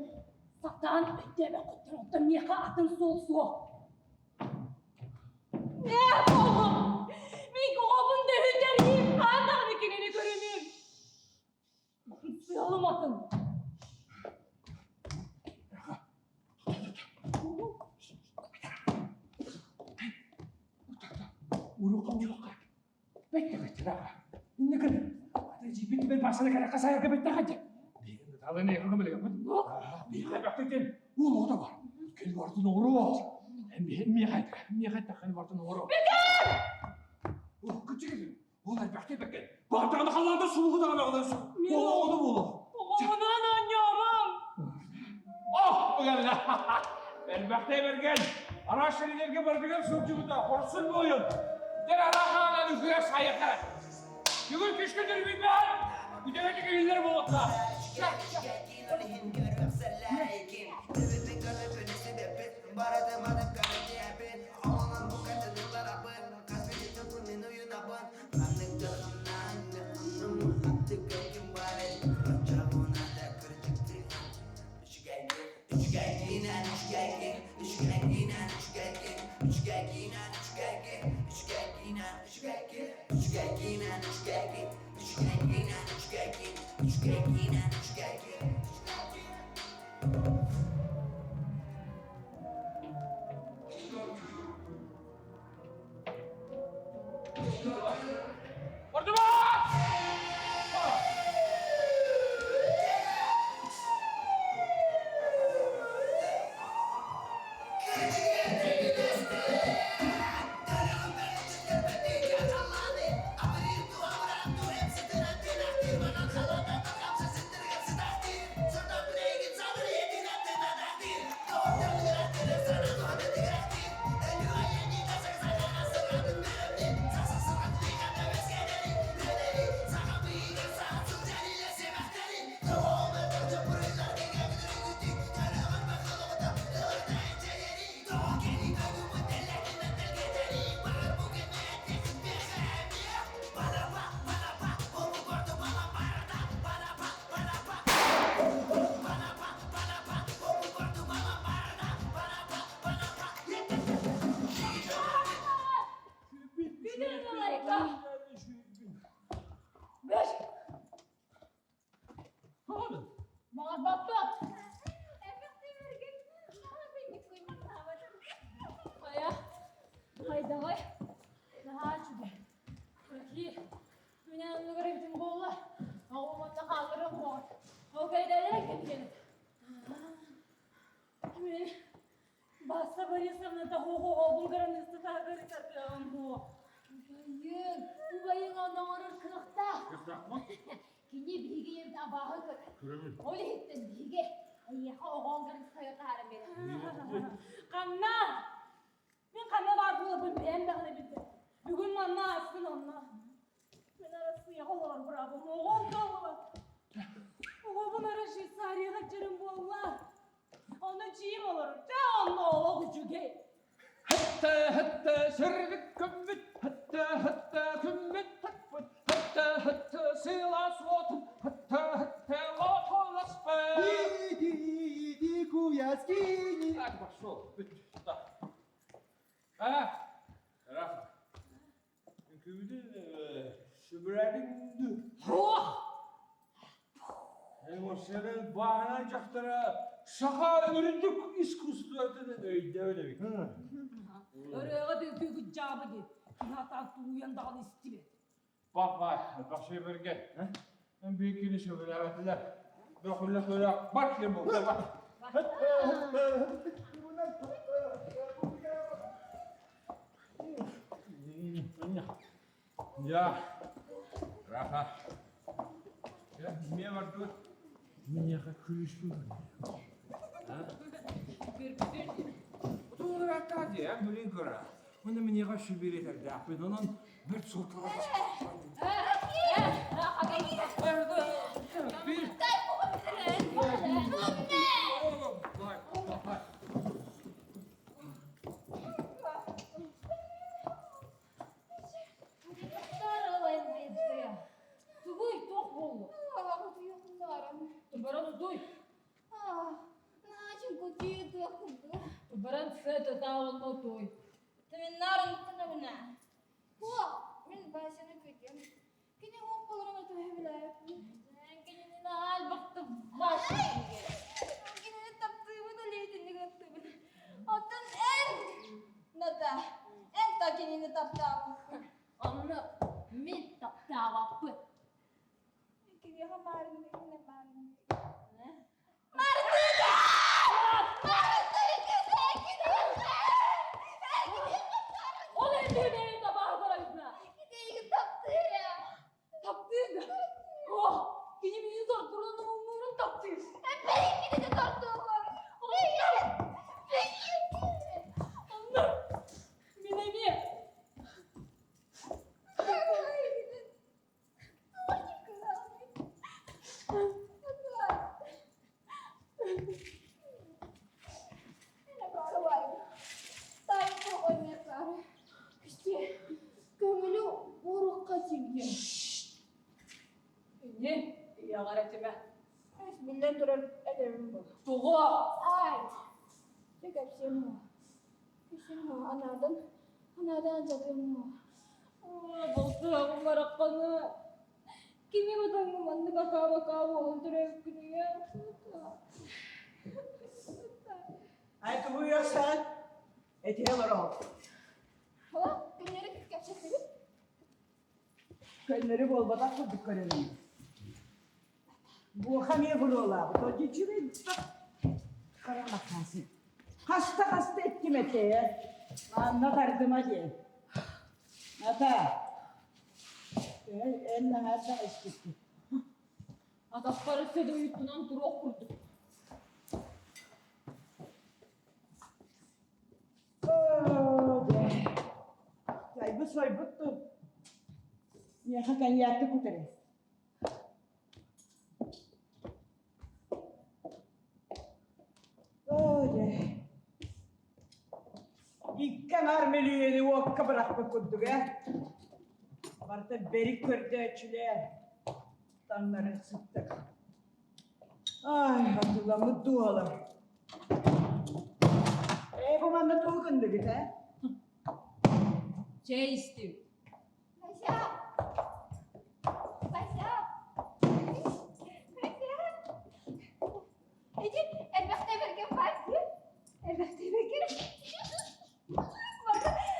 сатаан өйдөөбөккүттэн онтон миэхэ атын суол суох. Ээ, оҕом! Мин оҕобун да үтэрийим, хаан даҕаны кинини көрүнүүм. Сыалым атын. Урука урука. Бэттэ бэттэ Инне кын. Ата жипин бен басына кара касая бэттэ хадя. Бигин талын эге көмөлө. Биге бэттен уол ота бар. Кел бартын оро. Ми хайта, ми хайта кел бартын оро. Бекер! Күчүк. Ол элбэхтэ бэккен. Баартаҕына халлаанда сулугу даҕаны оҕолор Ол оҕону буолуо. Оҕомунан оонньоомоҥ! Ох, быгалла! Элбэхтэ бэргэн. Араас сирилэргэ барытыгар сылдьыбыта, хорсун буойун. Дэр арахаанан үкүрэ сайыха. Бүгүн күшкө түрбүйбээн, үтүгэтик иһиллэр буолуохта. Хайа, хайдаҕай? Наһаа үчүгэй. Прикинь, Күн анныгар эбитим буолла. Оҕом онно хаалларыам суоҕа. Ол кэйдээлэрэ кэбиһэбит. Мин Баса Борисовна таһуох оҕобун кыраныысса таһыгар ытатыаҕым буо. Убайыҥ, убайыҥ онно оҥорор кыахтаах. Кини биһиги ийэбит абааһы көрөр. Ол иһиттэн биһиги эйиэхэ оҕоҥ кыргыстайа таһааран биэрэр. Ханна? Мин ханна баар буоларбын бэйэм даҕаны билбэт. Бүгүн манна ааспын онно. Мин Арассыыйаҕа олорор быраабым оҕом да оҕолор. Оҕобун эрэ Швейцарияҕа дьэрим буолла. Онно дьиэм олорор. Дьэ онно олох үчүгэй. Хатта хатта сырдык көммүт, хатта хатта күммүт таппыт, хатта хатта сылаас уотун, хатта хатта лотоласпыт. Иди, иди, куяскини. Так, пошел. А, Рафа, үҥкүүбүтүн сөбүлээтиҥ дуу? Суох! Эмоциянан бааһынай дьахтара саха үрдүк искусствотын өйдөөбүт эбит. Ырыаҕа үҥкүүгүт дьаабы дии. Киһи атаан тулуйан даҕаны истибэт. Папа, бахшай бэргэн. Эн биир кини сөбүлээбэтилэр. Бөхүллэ суох бар сир буолла бар. Я. Раха. Мне бардыбыт. Миэхэ күлүспүн. Утуураттаа дии, билин кыра. Уонна миниэхэ сүбүрэтэрдээхпин, онон бэрт суолталаах. Тугуй, туох буолла? Баран утуй. Баран сыт ытаабын утуй. Мин Васяны күтүм. Кини уох болорун отуһа билээппин. Кинини наалбахты Вася. Кинини таптыыбын олейтинник ыттыбын. Оттон эн, Ната, эн та кинини таптаабыккын. Онно мин таптаабаппын. Киниэхэ маарынныгын маарынныгын. Ол эдүүнэйин табааһы көрөбүтүнэ. Таптыыр да. О, кини миигин сордурун муҥнуурун таптыыр. Онно мин эмиэ. Көҥүлү урукка тиийдим. Инни, ийэҕэр этимэ. Биллэн турар этэбин бу. Тоҕо? Ай, дьэ кэпсиэм дуо? Кэпсиэм дуо? Анаадан, анаадан алдьатыам дуо? Балтыһаҕым барахханы. Кими батаҥҥа маннык акаа-бакаа буолан төрөөбүккүнүйэ? Ай тугуйуохсаҕын? Этиһэ олороҕут. О, көннөрү кэпсэттибит. Көннөрү буолбатах курдук көрөбүн. Буоха эмиэ буруолаабыт. Ол үчүгэй Хара макаасы. Хаста-хаста эттим этэ. Манна тардыма диэн. Ата. Эн наһаа да испиккин. Атахпар өссө да уйуттунан туруох курдук. Дьайбыт сойбут тур. Миэхэ коньякты кутары. Икки аҥаар мөлүйүөнү уокка бырахпыт курдук ээ. Барыта бэрик көрдөөччүлэр таҥнары сыттык. Ай, атыыламмыт дууһалар. Ээ, бу манна тугу гынныгыт ээ? Чэй истим. Вася! Вася! Вася! Иди, элбэхтэ бэргэн баар дии. Элбэхтэ бэргэн.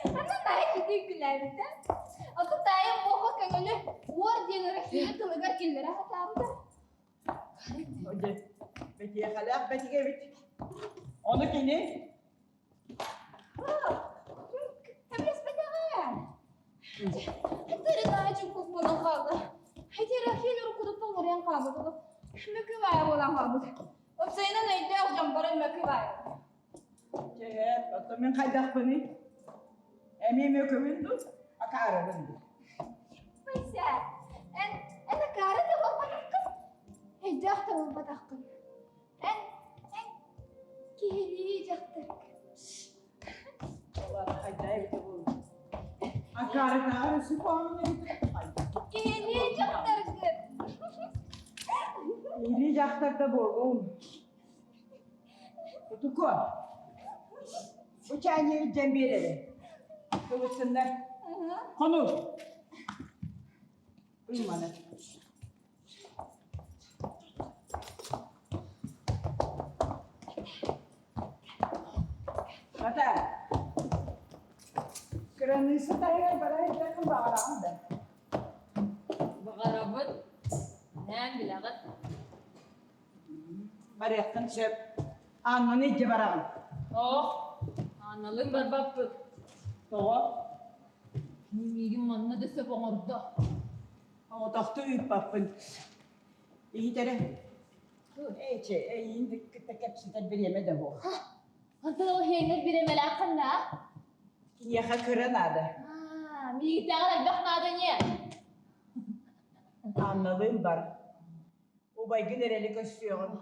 Аны наһаа китии күлээбитэ. Ото таайым уоха көҥүлү уор диэн Россия тылыгар киллэрэ сатаабыта. Дьэ, бэтиэхэлээх бэтигэ эбит. Ону кини Кэбиспэтэҕэ. Этэрин чуҥкук буолан хаалла. Эти Рахиль уруккутуттан уларыйан хаалбыт. Мөкү баайа буолан хаалбыт. Уопсайынан өйдөөх дьон бары мөкү баайа. Чэ, оттон мин хайдахпыный? Эмиэ мөкүбүн дуу, акаарыбын дуу? Вася, эн, эн акаары да буолбатаххын, өйдөөх да буолбатаххын. Эн, эн киһилии дьахтаргын. Акаарытааҕар өссө куһаҕан эбит. Киһилии дьахтаргын. Киһилии дьахтар да буолуум. Тутуку. Бу чаанньыгы илдьэн биэр эрэ. Кыбыстыннар. Хонуу. Ылманы. Ата, кыраныысса таһыгар бара сылдьаргын баҕараҕын да? Баҕарабын. Нээн билэҕит. Барыаххын сөп. Ааннаны илдьэ бараҕын. Оох, Аанналыын барбаппыт. Тоҕо? Кини миигин манна да сөп оҥордо. Оҕотохтуу ыыппаппын. Иһит эрэ. Эчи, эйиин кытта кэпсэтэр бириэмэ да буол. Онтон ол иһиэҥҥэр бириэмэлээххин да? Киниэхэ кыра наада. Аа, миигиттээҕэр элбэх наада ньиэ. Анналыын бар. Убайгын эрэли көрсүөҕүм.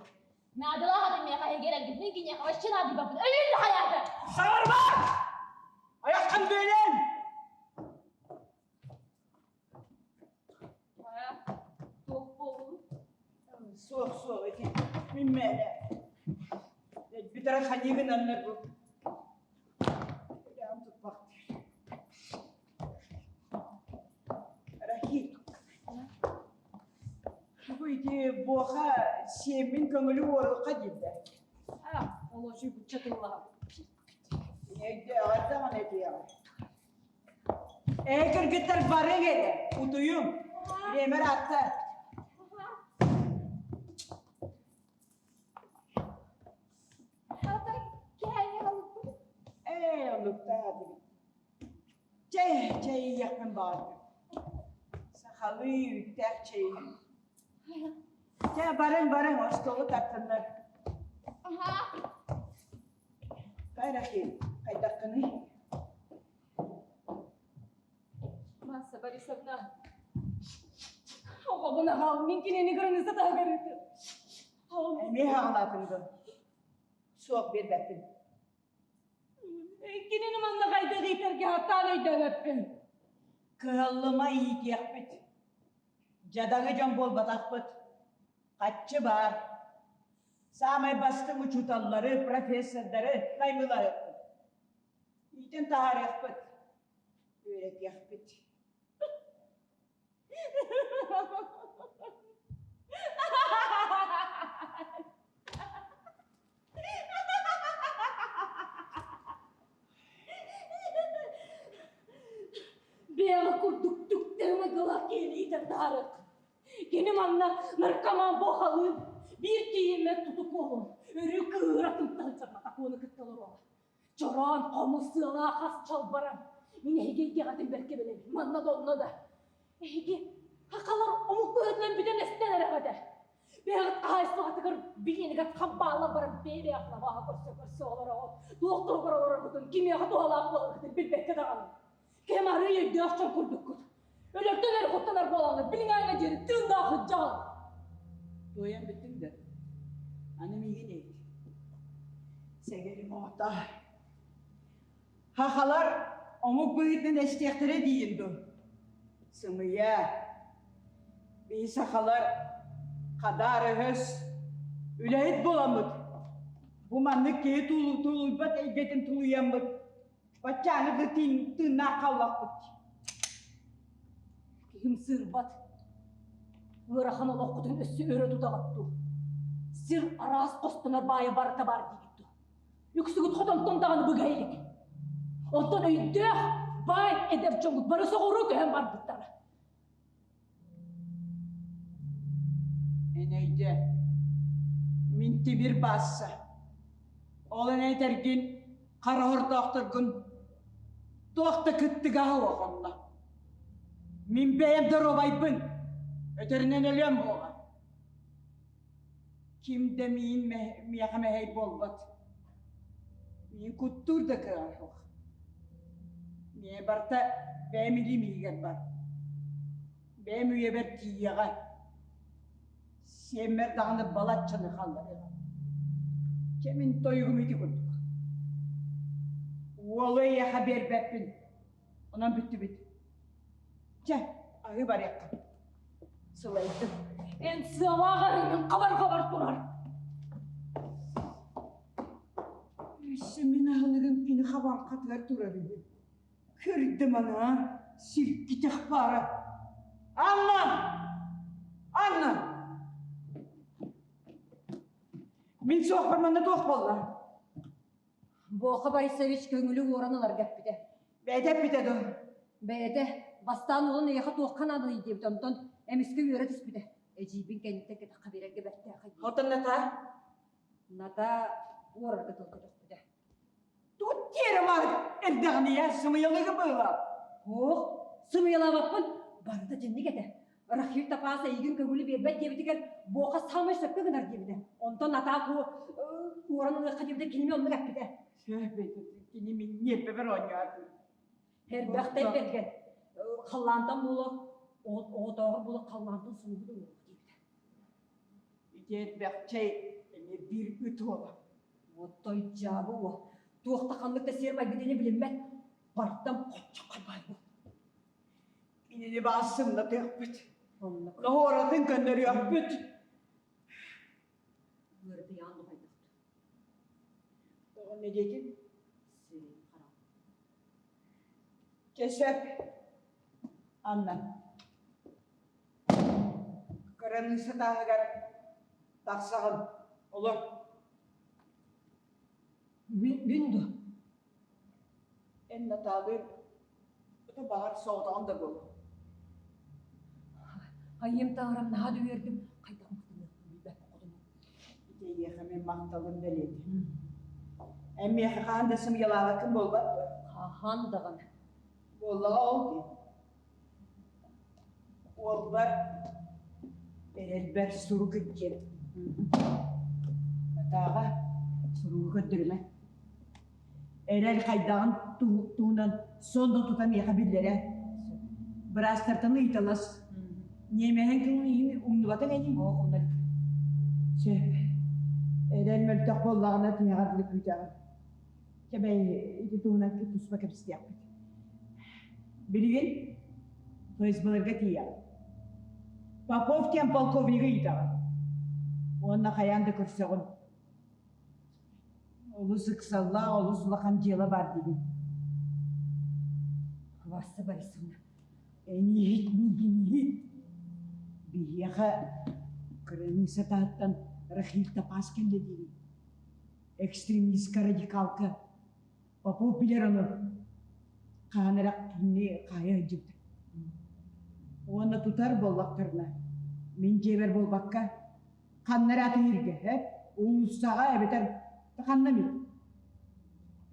Наадалаах атын миэхэ эһиги эрэлгит мин киниэхэ вообще наадыйбаппын. Өлүүн да хайаата! Саҥарба! Айаххын бүөлэн! Туох буоллун? Суох, суох, ити мин мээнэ. Бүтэрэ ханьыгын аннар бу. Өлөөн туппахтыыр. Рахит. Бу ити буоха сиэммин көҥүлү уоруохха дииллэр. А, олочуй бучча тыллаһа. Өйдөөҕөр даҕаны этиэҕэ. Ээ кыргыттар барыҥ эрэ, утуйуҥ. Бириэмэ ыраатта. Ата кэһэҥҥэ халыппыт. Ээ, оннуктаах этибит. Чэй, чэй иһиэхпин баҕардым. Сахалыы үүттээх чэй. Чэ, барыҥ, барыҥ, остуолу тартыннар. Аха. Кайрахи, хайдаххыный? Масса Борисовна, оҕобун аҕал, мин кинини кыраныысса таһыгар ыытым. Эмиэ аҕалаатыҥ дуо? Суох биэрбэппин. Кинини манна хайдах иитэргэ хаттаан өйдөөбөппүн. Кыһаллыма иитиэхпит. Дьадаҥы дьон буолбатахпыт. Хаччы баар. Саамай бастыҥ учууталлары, профессордары наймылаһыахпыт. Иитэн таһаарыахпыт. Үөрэтиэхпит. Бэйэҕэ курдук түктэри майгылаах киһини иитэн таһаарыах. Кини манна наркоман буохалыын биир тиийиммэт тутук уолун өрүү кыыһыра тымтан сарбатакуону кытта олоруоҕа. Чороон хомус сыалаах хас чалбаран мин эһиги эйгэҕитин бэркэ билэбин манна да онно да эһиги хахалар омук быһыытынан бүтэн эстэн эрэҕитэ бэйэҕит хаһаайыстыбаҕытыгар билиэнигэр хампааллан баран бэйэ-бэйэҕитин абааһы көрсө-көрсө олороҕут туох туһугар олороргутун кимиэхэ туһалаах буоларгытын билбэккэ даҕаны кэм арыый өйдөөх дьон курдуккут өлөртөн эрэ куттанар буолаҥҥыт билиҥээҥҥэ диэри тыыннаах сылдьаҕын Туойан бүттүҥ да? Аны миигин иһит. Сэгэрим оҕото. Хахалар омук быһыытынан эстиэхтэрэ диигин дуу? Сымыйа. Биһи сахалар хадаар өһөс, үлэһит буоламмыт. Бу маннык киһи тулуйбат эйгэтин тулуйаммыт Баччааны да тыыннаах хааллахпыт. Киһим сыырбат. Ыарахан олоххутун өссө өрө тутаҕыт дуу? Сир араас хостонор баайа барыта баар диигит дуу? Үксүгүт хотонтон даҕаны быга илик. Онтон өйдөөх, баай эдэр дьоҥҥут бары соҕуруу көһөн барбыттара. Эн өйдөө, мин тимир баасса. Ол эн этэргин хара хордоохторгун туох да кыттыгаһа суох онно. Мин бэйэм доруобайбын, өтөрүнэн өлүөм буола. Ким да миин миэхэ мэһэй буолбат. Миин куттуур да кыаҕа суох. Миэ барыта бэйэм илиим иһигэр бар. Бэйэм үйэбэр тиийиэҕэ. Сиэммэр даҕаны балаччаны халларыаҕа. Чэ мин тойугум ити курдук. Уолу эйиэхэ биэрбэппин. Онон бүттүбүт. Чэ, аһыы барыахха. Сылайдым. Эн сыалаах арыгын хабар-хабар турар. Өссө мин аһылыгым кини хабархатыгар турар үһү. Көрдүм аны, сиргитэх баара. Анна! Анна! Мин суохпар манна туох буолла? Буоха Борисович көҥүлү уоран ыларга эппитэ. Бэйэтэ эппитэ дуо? Бэйэтэ бастаан уолун эйиэхэ туохха наадалый диэбит, онтон эмискэ үөрэ түспүтэ. Эдьиийбин кэнниттэн кэтэххэ биэрэргэ бэртээхэй дии. Оттон Натаа? Натаа уорарга тыл көтөхпүтэ. Тут тиэрэ эрдэҕинийэ сымыйалыгы быыла. Ох, сымыйалаабаппын. Барыта дьинник этэ. Рахиль Тапаас эйигин көҥүлү биэрбэт диэбитигэр Буоха саамай сөпкө гынар диэбитэ. Онтон Натаа уоран ылыахха диэбитэ кинини оннук эппитэ. Кини мин ньиэрбэбэр оонньоотун. Эрбэхтэй бэргэн. Халлаантан буола, оҕотооҕор буола халлаантан суугу да уоруох диэбитэ. Ити эрбэхчэй эмиэ биир ыт уола. Отой дьаабы уол. Туох да ханнык да сиэр майгытыны билиммэт. Бардам хоччоххой баай буол. Кинини баас сымнатыахпыт. Ноһуоратын көннөрүөхпүт. Ыарытыйаан духайдахтар. Тоҕо не диэтин? Сирин харам. Чэ сөп. Анна. Кыраныысса тааһыгар тахсаҕын. Олор. Мин, мин дуо? Эн Натаалыын ото баҕар соҕотоҕун да буолуо. Айыым таҥарам наһаа да үөрдүм, хайдах махтаныахпын билбэппин хотунум. Ити эйиэхэ мин махталым бэлиэтэ. Эн миэхэ хаһан да сымыйалаабаккын буолбат дуо? Хаһан даҕаны. Буоллаҕа ол дии. Уолбар эрэлбэр сурук илдьиэм. Натааҕа суругу көрдөрүмэ. Эрэл хайдаҕын туһунан сонно тута миэхэ биллэрэ. Быраастартан ыйыталас. Ньиэмэһин кылын иһин умнубатыҥ ини? Сөп. Эрэл мөлтөх буоллаҕына тиһэҕэр дылы күүтэҕин. Кэбэй ити туһунан туспа кэпсэтиэхпит. Билигин ФСБ-ларга тиийэҕин. Попов диэн полковнигы ыйытаҕын. Уонна хайаан да көрсөҕүн. Олус ыксаллаах, олус улахан дьыала баар диигин. Васса Борисовна. Эн иһит миигин иһит. Биһиэхэ кыраныысса таһыттан Рахиль Тапас кэллэ диигин. Экстремистка, радикалка. Попов билэр ону. Хаһан эрэ кинини хаайа сылдьыбыта. Уонна тутар буоллахтарына, мин дьиэбэр буолбакка, ханна эрэ атыырга, эп, уулуссаҕа эбэтэр ханна эмит.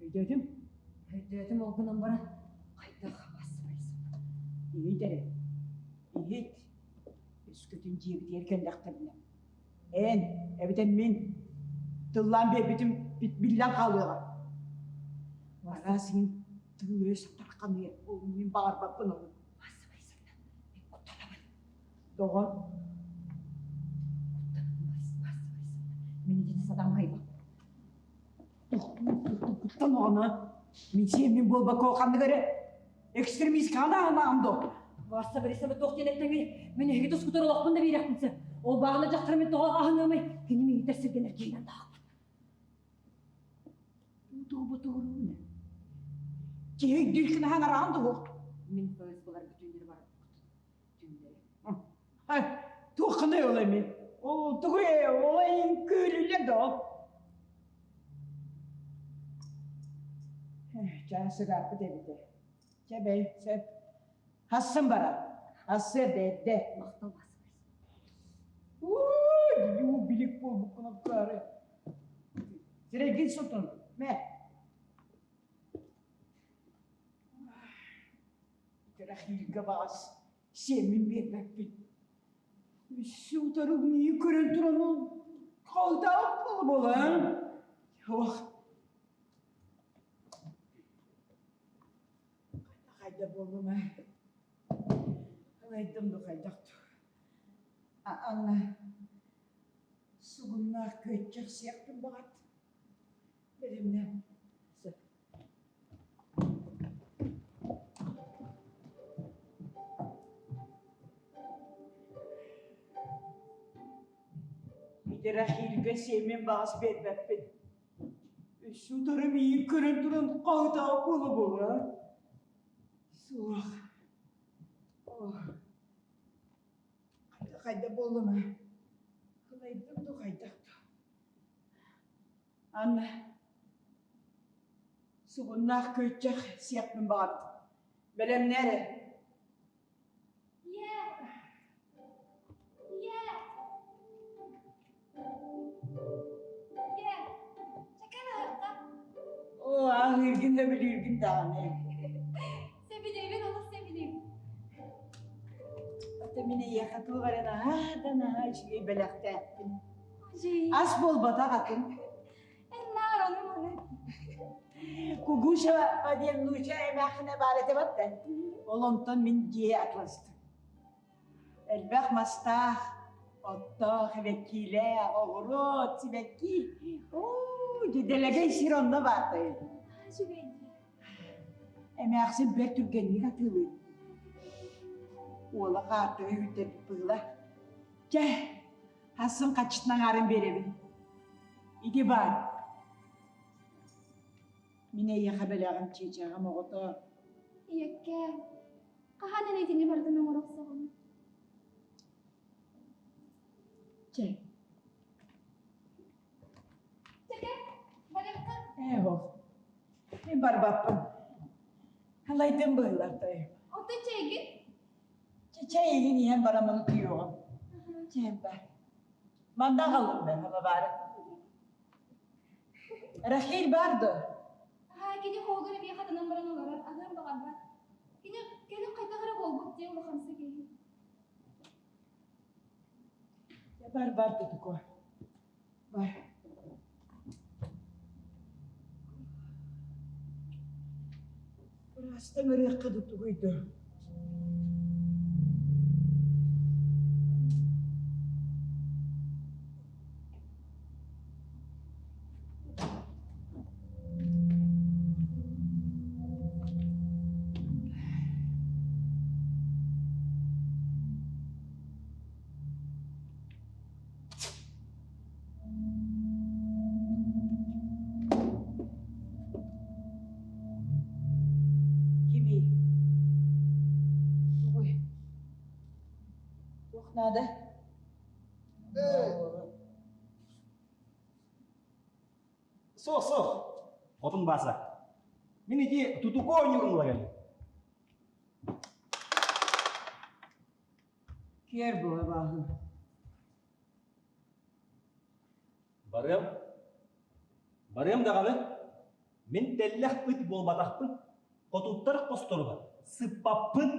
Өйдөөтүм? Өйдөөтүм ол гынан баран, хайдах бассыбайсың? Иһит эрэ, иһит. Өскөтүн дьиэбитигэр кэллэхтэринэ, эн эбэтэр мин тыллаан биэрбитим биллэн хаалыаҕа. Араас иһин тыл-өс тарханыа, ол мин баҕарбаппын ону. Бассыбайсың, мин куттанабын. Тоҕо? Куттанабын, Васса Мин итини сатаан кыайбаппын. Куттан оҕону. Мин сиэммин буолбакка ханнык эрэ экстремисткаҕа аанаҕым дуо? Васса Борисовна туох диэн эттэҥий? Мин эһиги тускутар олохпун да биэриэхпин сөп. Ол баҕана дьахтары мин тоҕо аһыныамый? Кини миигиттэн сиргэнэр киһинэн таахпын. Тугу Киһи өйдүүр гына араан дуо? Мин ФСБ-ларга түүннэри барбыт. Түүннэри. Туохханый ол эми? Ол тугу ол эйин күүлүлэ доо? Чаас ырааппыт эбитэ. Чэ бэй, сөп. Хассын бара. Хассы эрдэ. Махтал Василий. Уу, билик буолбуккун аккаары. Сирэйгин сотун. Мэ. Рахилга баҕас сиэммин биэрбэппин. Өссө утары миигин көрөн туран ол хаһытаабыт буола буолан. Ох. Хайда буоллум ээ. Ылайдым да хайдах Анна сугуннаах күөччэх сиэхпин баҕат. Бэлэмнээн. Сөп. Ити Рахильга сиэмин баҕас биэрбэппин. Өссө утары миигин көрөн туран хаһытаах буола-буола. Суох. Хайда буоллум ээ? Кылайдым дуу хайдах дуу? Анна, сугуннаах күөччэх сиэхпин баҕардым. Бэлэмнээ эрэ. Ийээ! Ийээ! Ийээ! Аһыыргын сөбүлүүргүн даҕаны. Сөбүлүүбүн, олус сөбүлүүбүн. Ата мин эйиэхэ туох эрэ наһаа да наһаа үчүгэй бэлэхтээхпин. Ас буолбатах атын. Эн наар ону маны. Кугуша диэн нууча эмээххинэ баар этэ батта. Ол онтон мин дьиэ атластым. Элбэх мастаах, оттоох, эбэккиилээх, оҕуруот, сибэкки. Оо, дэлэгэй сир онно баартай. Үчүгэй дии. Эмээхсин бэрт түргэнник атыылыыр. Уола хаартыга үүттэрбит быһыыла. Чэ, хассын хаччытын аҥаарын биэрэбин. Ити баар. Мин эйиэхэ бэлэҕим чыычааҕым оҕото. Ийэккээ, хаһан эн итини барытын оҥоро охсоҕун? Чэ. Чэкэ, барыахха. Ээ, Мин барбаппын. Халайдым быһыылар тойом. Оттон чэйгин? Чэй игин иһэн бараммын утуйуоҕум. Чэйим бар. Манна аҕаллым мен баары. Рахиль бар дуо? Аа, кини хоһугар эмиэ хатанан баран олорор, аһыан баҕарбат. Кини кэлин хайдах эрэ буолбут диэн улахамсык киһи. Бар бар Тутуко. Бар. Ыраастан ырыахха да тугуй доо. Кимий? Тугуй? Туох наада? Суох, суох. Хотун Бааса. Мин ити тутуку оонньуурун ыла кэллим. Киэр буола бааһы. Барыам. Барыам даҕаны. Мин тэллэх ыт буолбатахпын. Хотуттар хосторугар сыппаппын.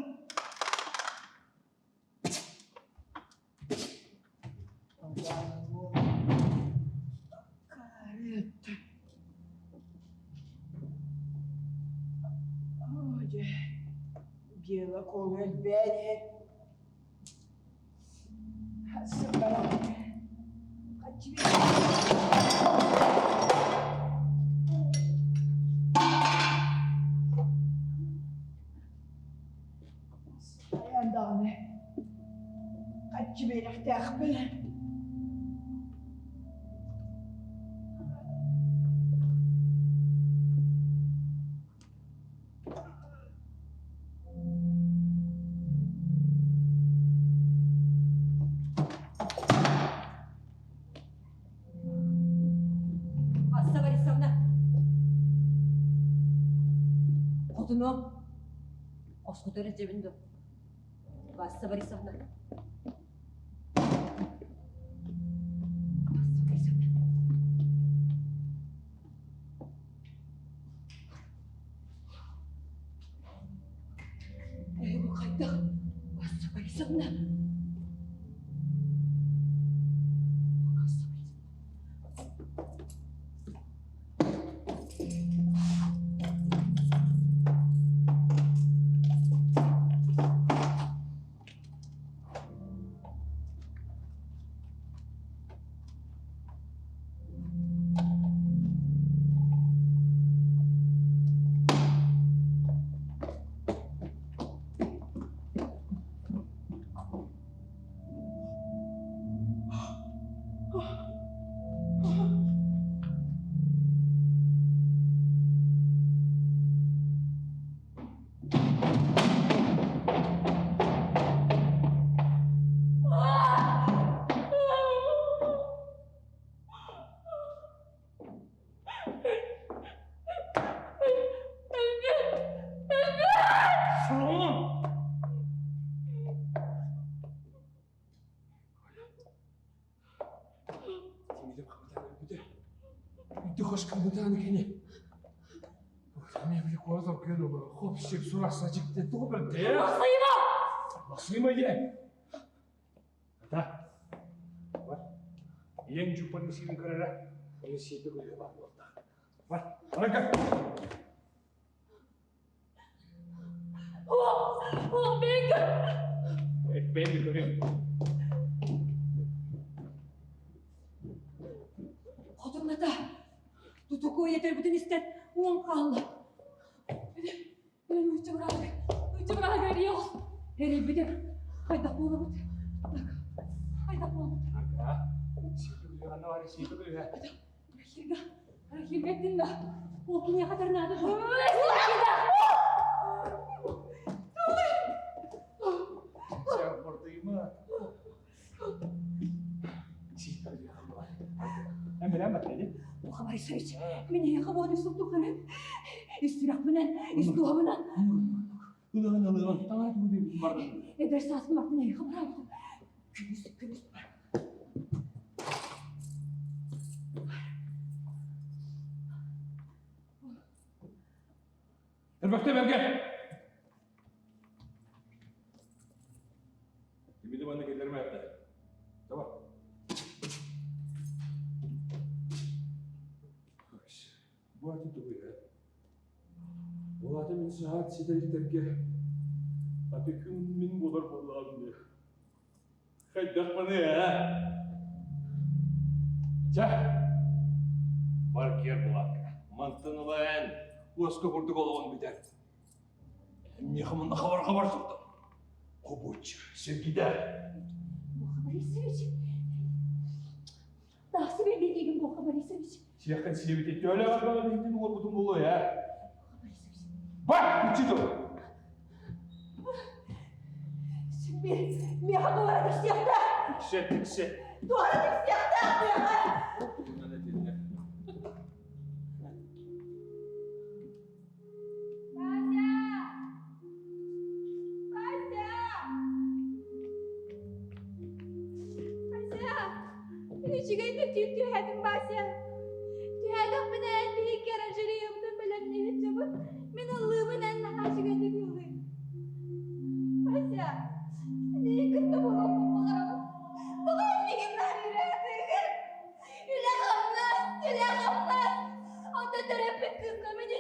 Дьыала куолу элбээн иһэр. Хайаан даҕаны хаччы биэриэхтээхпин. Васса Борисовна. Хотунум. Оскутар илдьэбин дуо? Васса Борисовна. Васса Борисовна. Ээ, бу хайдах? Васса Борисовна. Васса Борисовна. Соломон! Тимирим хабытаан өлбүтэ. Үйдү хос кыбытаан кини. Мен били куорат оркуйан олорор. Хоп-сип сурахса дьикти тугу бэрдэ? Махсыйма! Махсыйма диэн. Ата. Бар. Ийэҥ дьуппаны сиирин көрөрө. Оны сиэпи көрүө баар буолта. Бар. Баран көр. О, о, мен көр. Бэйэм көрүм. Хотуҥната тутуку ийэтэрбитин истэн уон хаалла. Нуучча бырааһыга, нуучча бырааһыга эрийэ оҕус. Эрийбитим. Хайдах буолабыт? Хайдах буолабыт? Рахилга, Рахилга эттин да. Ол киниэхэ торнадо дуо? Лука Борисович, мин эйиэхэ буолан сыл тухары ис сүрэхпинэн, ис дууһабынан Ылыан ылыан, таҥара тугу биэрбитин бардым. Эдэр сааспын артын эйиэхэ быраабытым. Күнүс, күнүс. Эрбэхтэ бэргэ! Кимиди манна киллэрмэ этэ. Давай. Бу аты тугуй э? Ол аты мин саат ситэритэргэ опекун мин буолар буоллаҕым дии. Хайдахпыный ээ? Чэ, бар киэр булаакка. Мантан ыла эн уоска курдук олоҕун бүтэр. Миэхэ мунна хабар-хабар турдум. Хобуоччу, сиргидэ. Буха Борисович, тахсы бэрдиигин Буха Борисович. Сиэххин сиэбити төлө барбаҕа биһиктин уорбутун буолуо ээ. Бар, күччү тыл. Миэхэ туора тиксиэхтээх. Тиксэ, тиксэ. Туора тиксиэхтээх миэхэ. Тугунан этиннэ. Вася! Вася! Вася! Үчүгэй да түүл түһээтим, Вася. Түһээтэхпинэ эн биһикки оранжереябытын бэлэмниир дьобут. Мин ыллыыбын эн наһаа үчүгэйдик ыллыыр. Вася, эйигин кытта буолуохпун баҕарабын. Тоҕо миигин наһаа Үлэ-хамнас, үлэ-хамнас! Онто төрөппүт кыыска мин.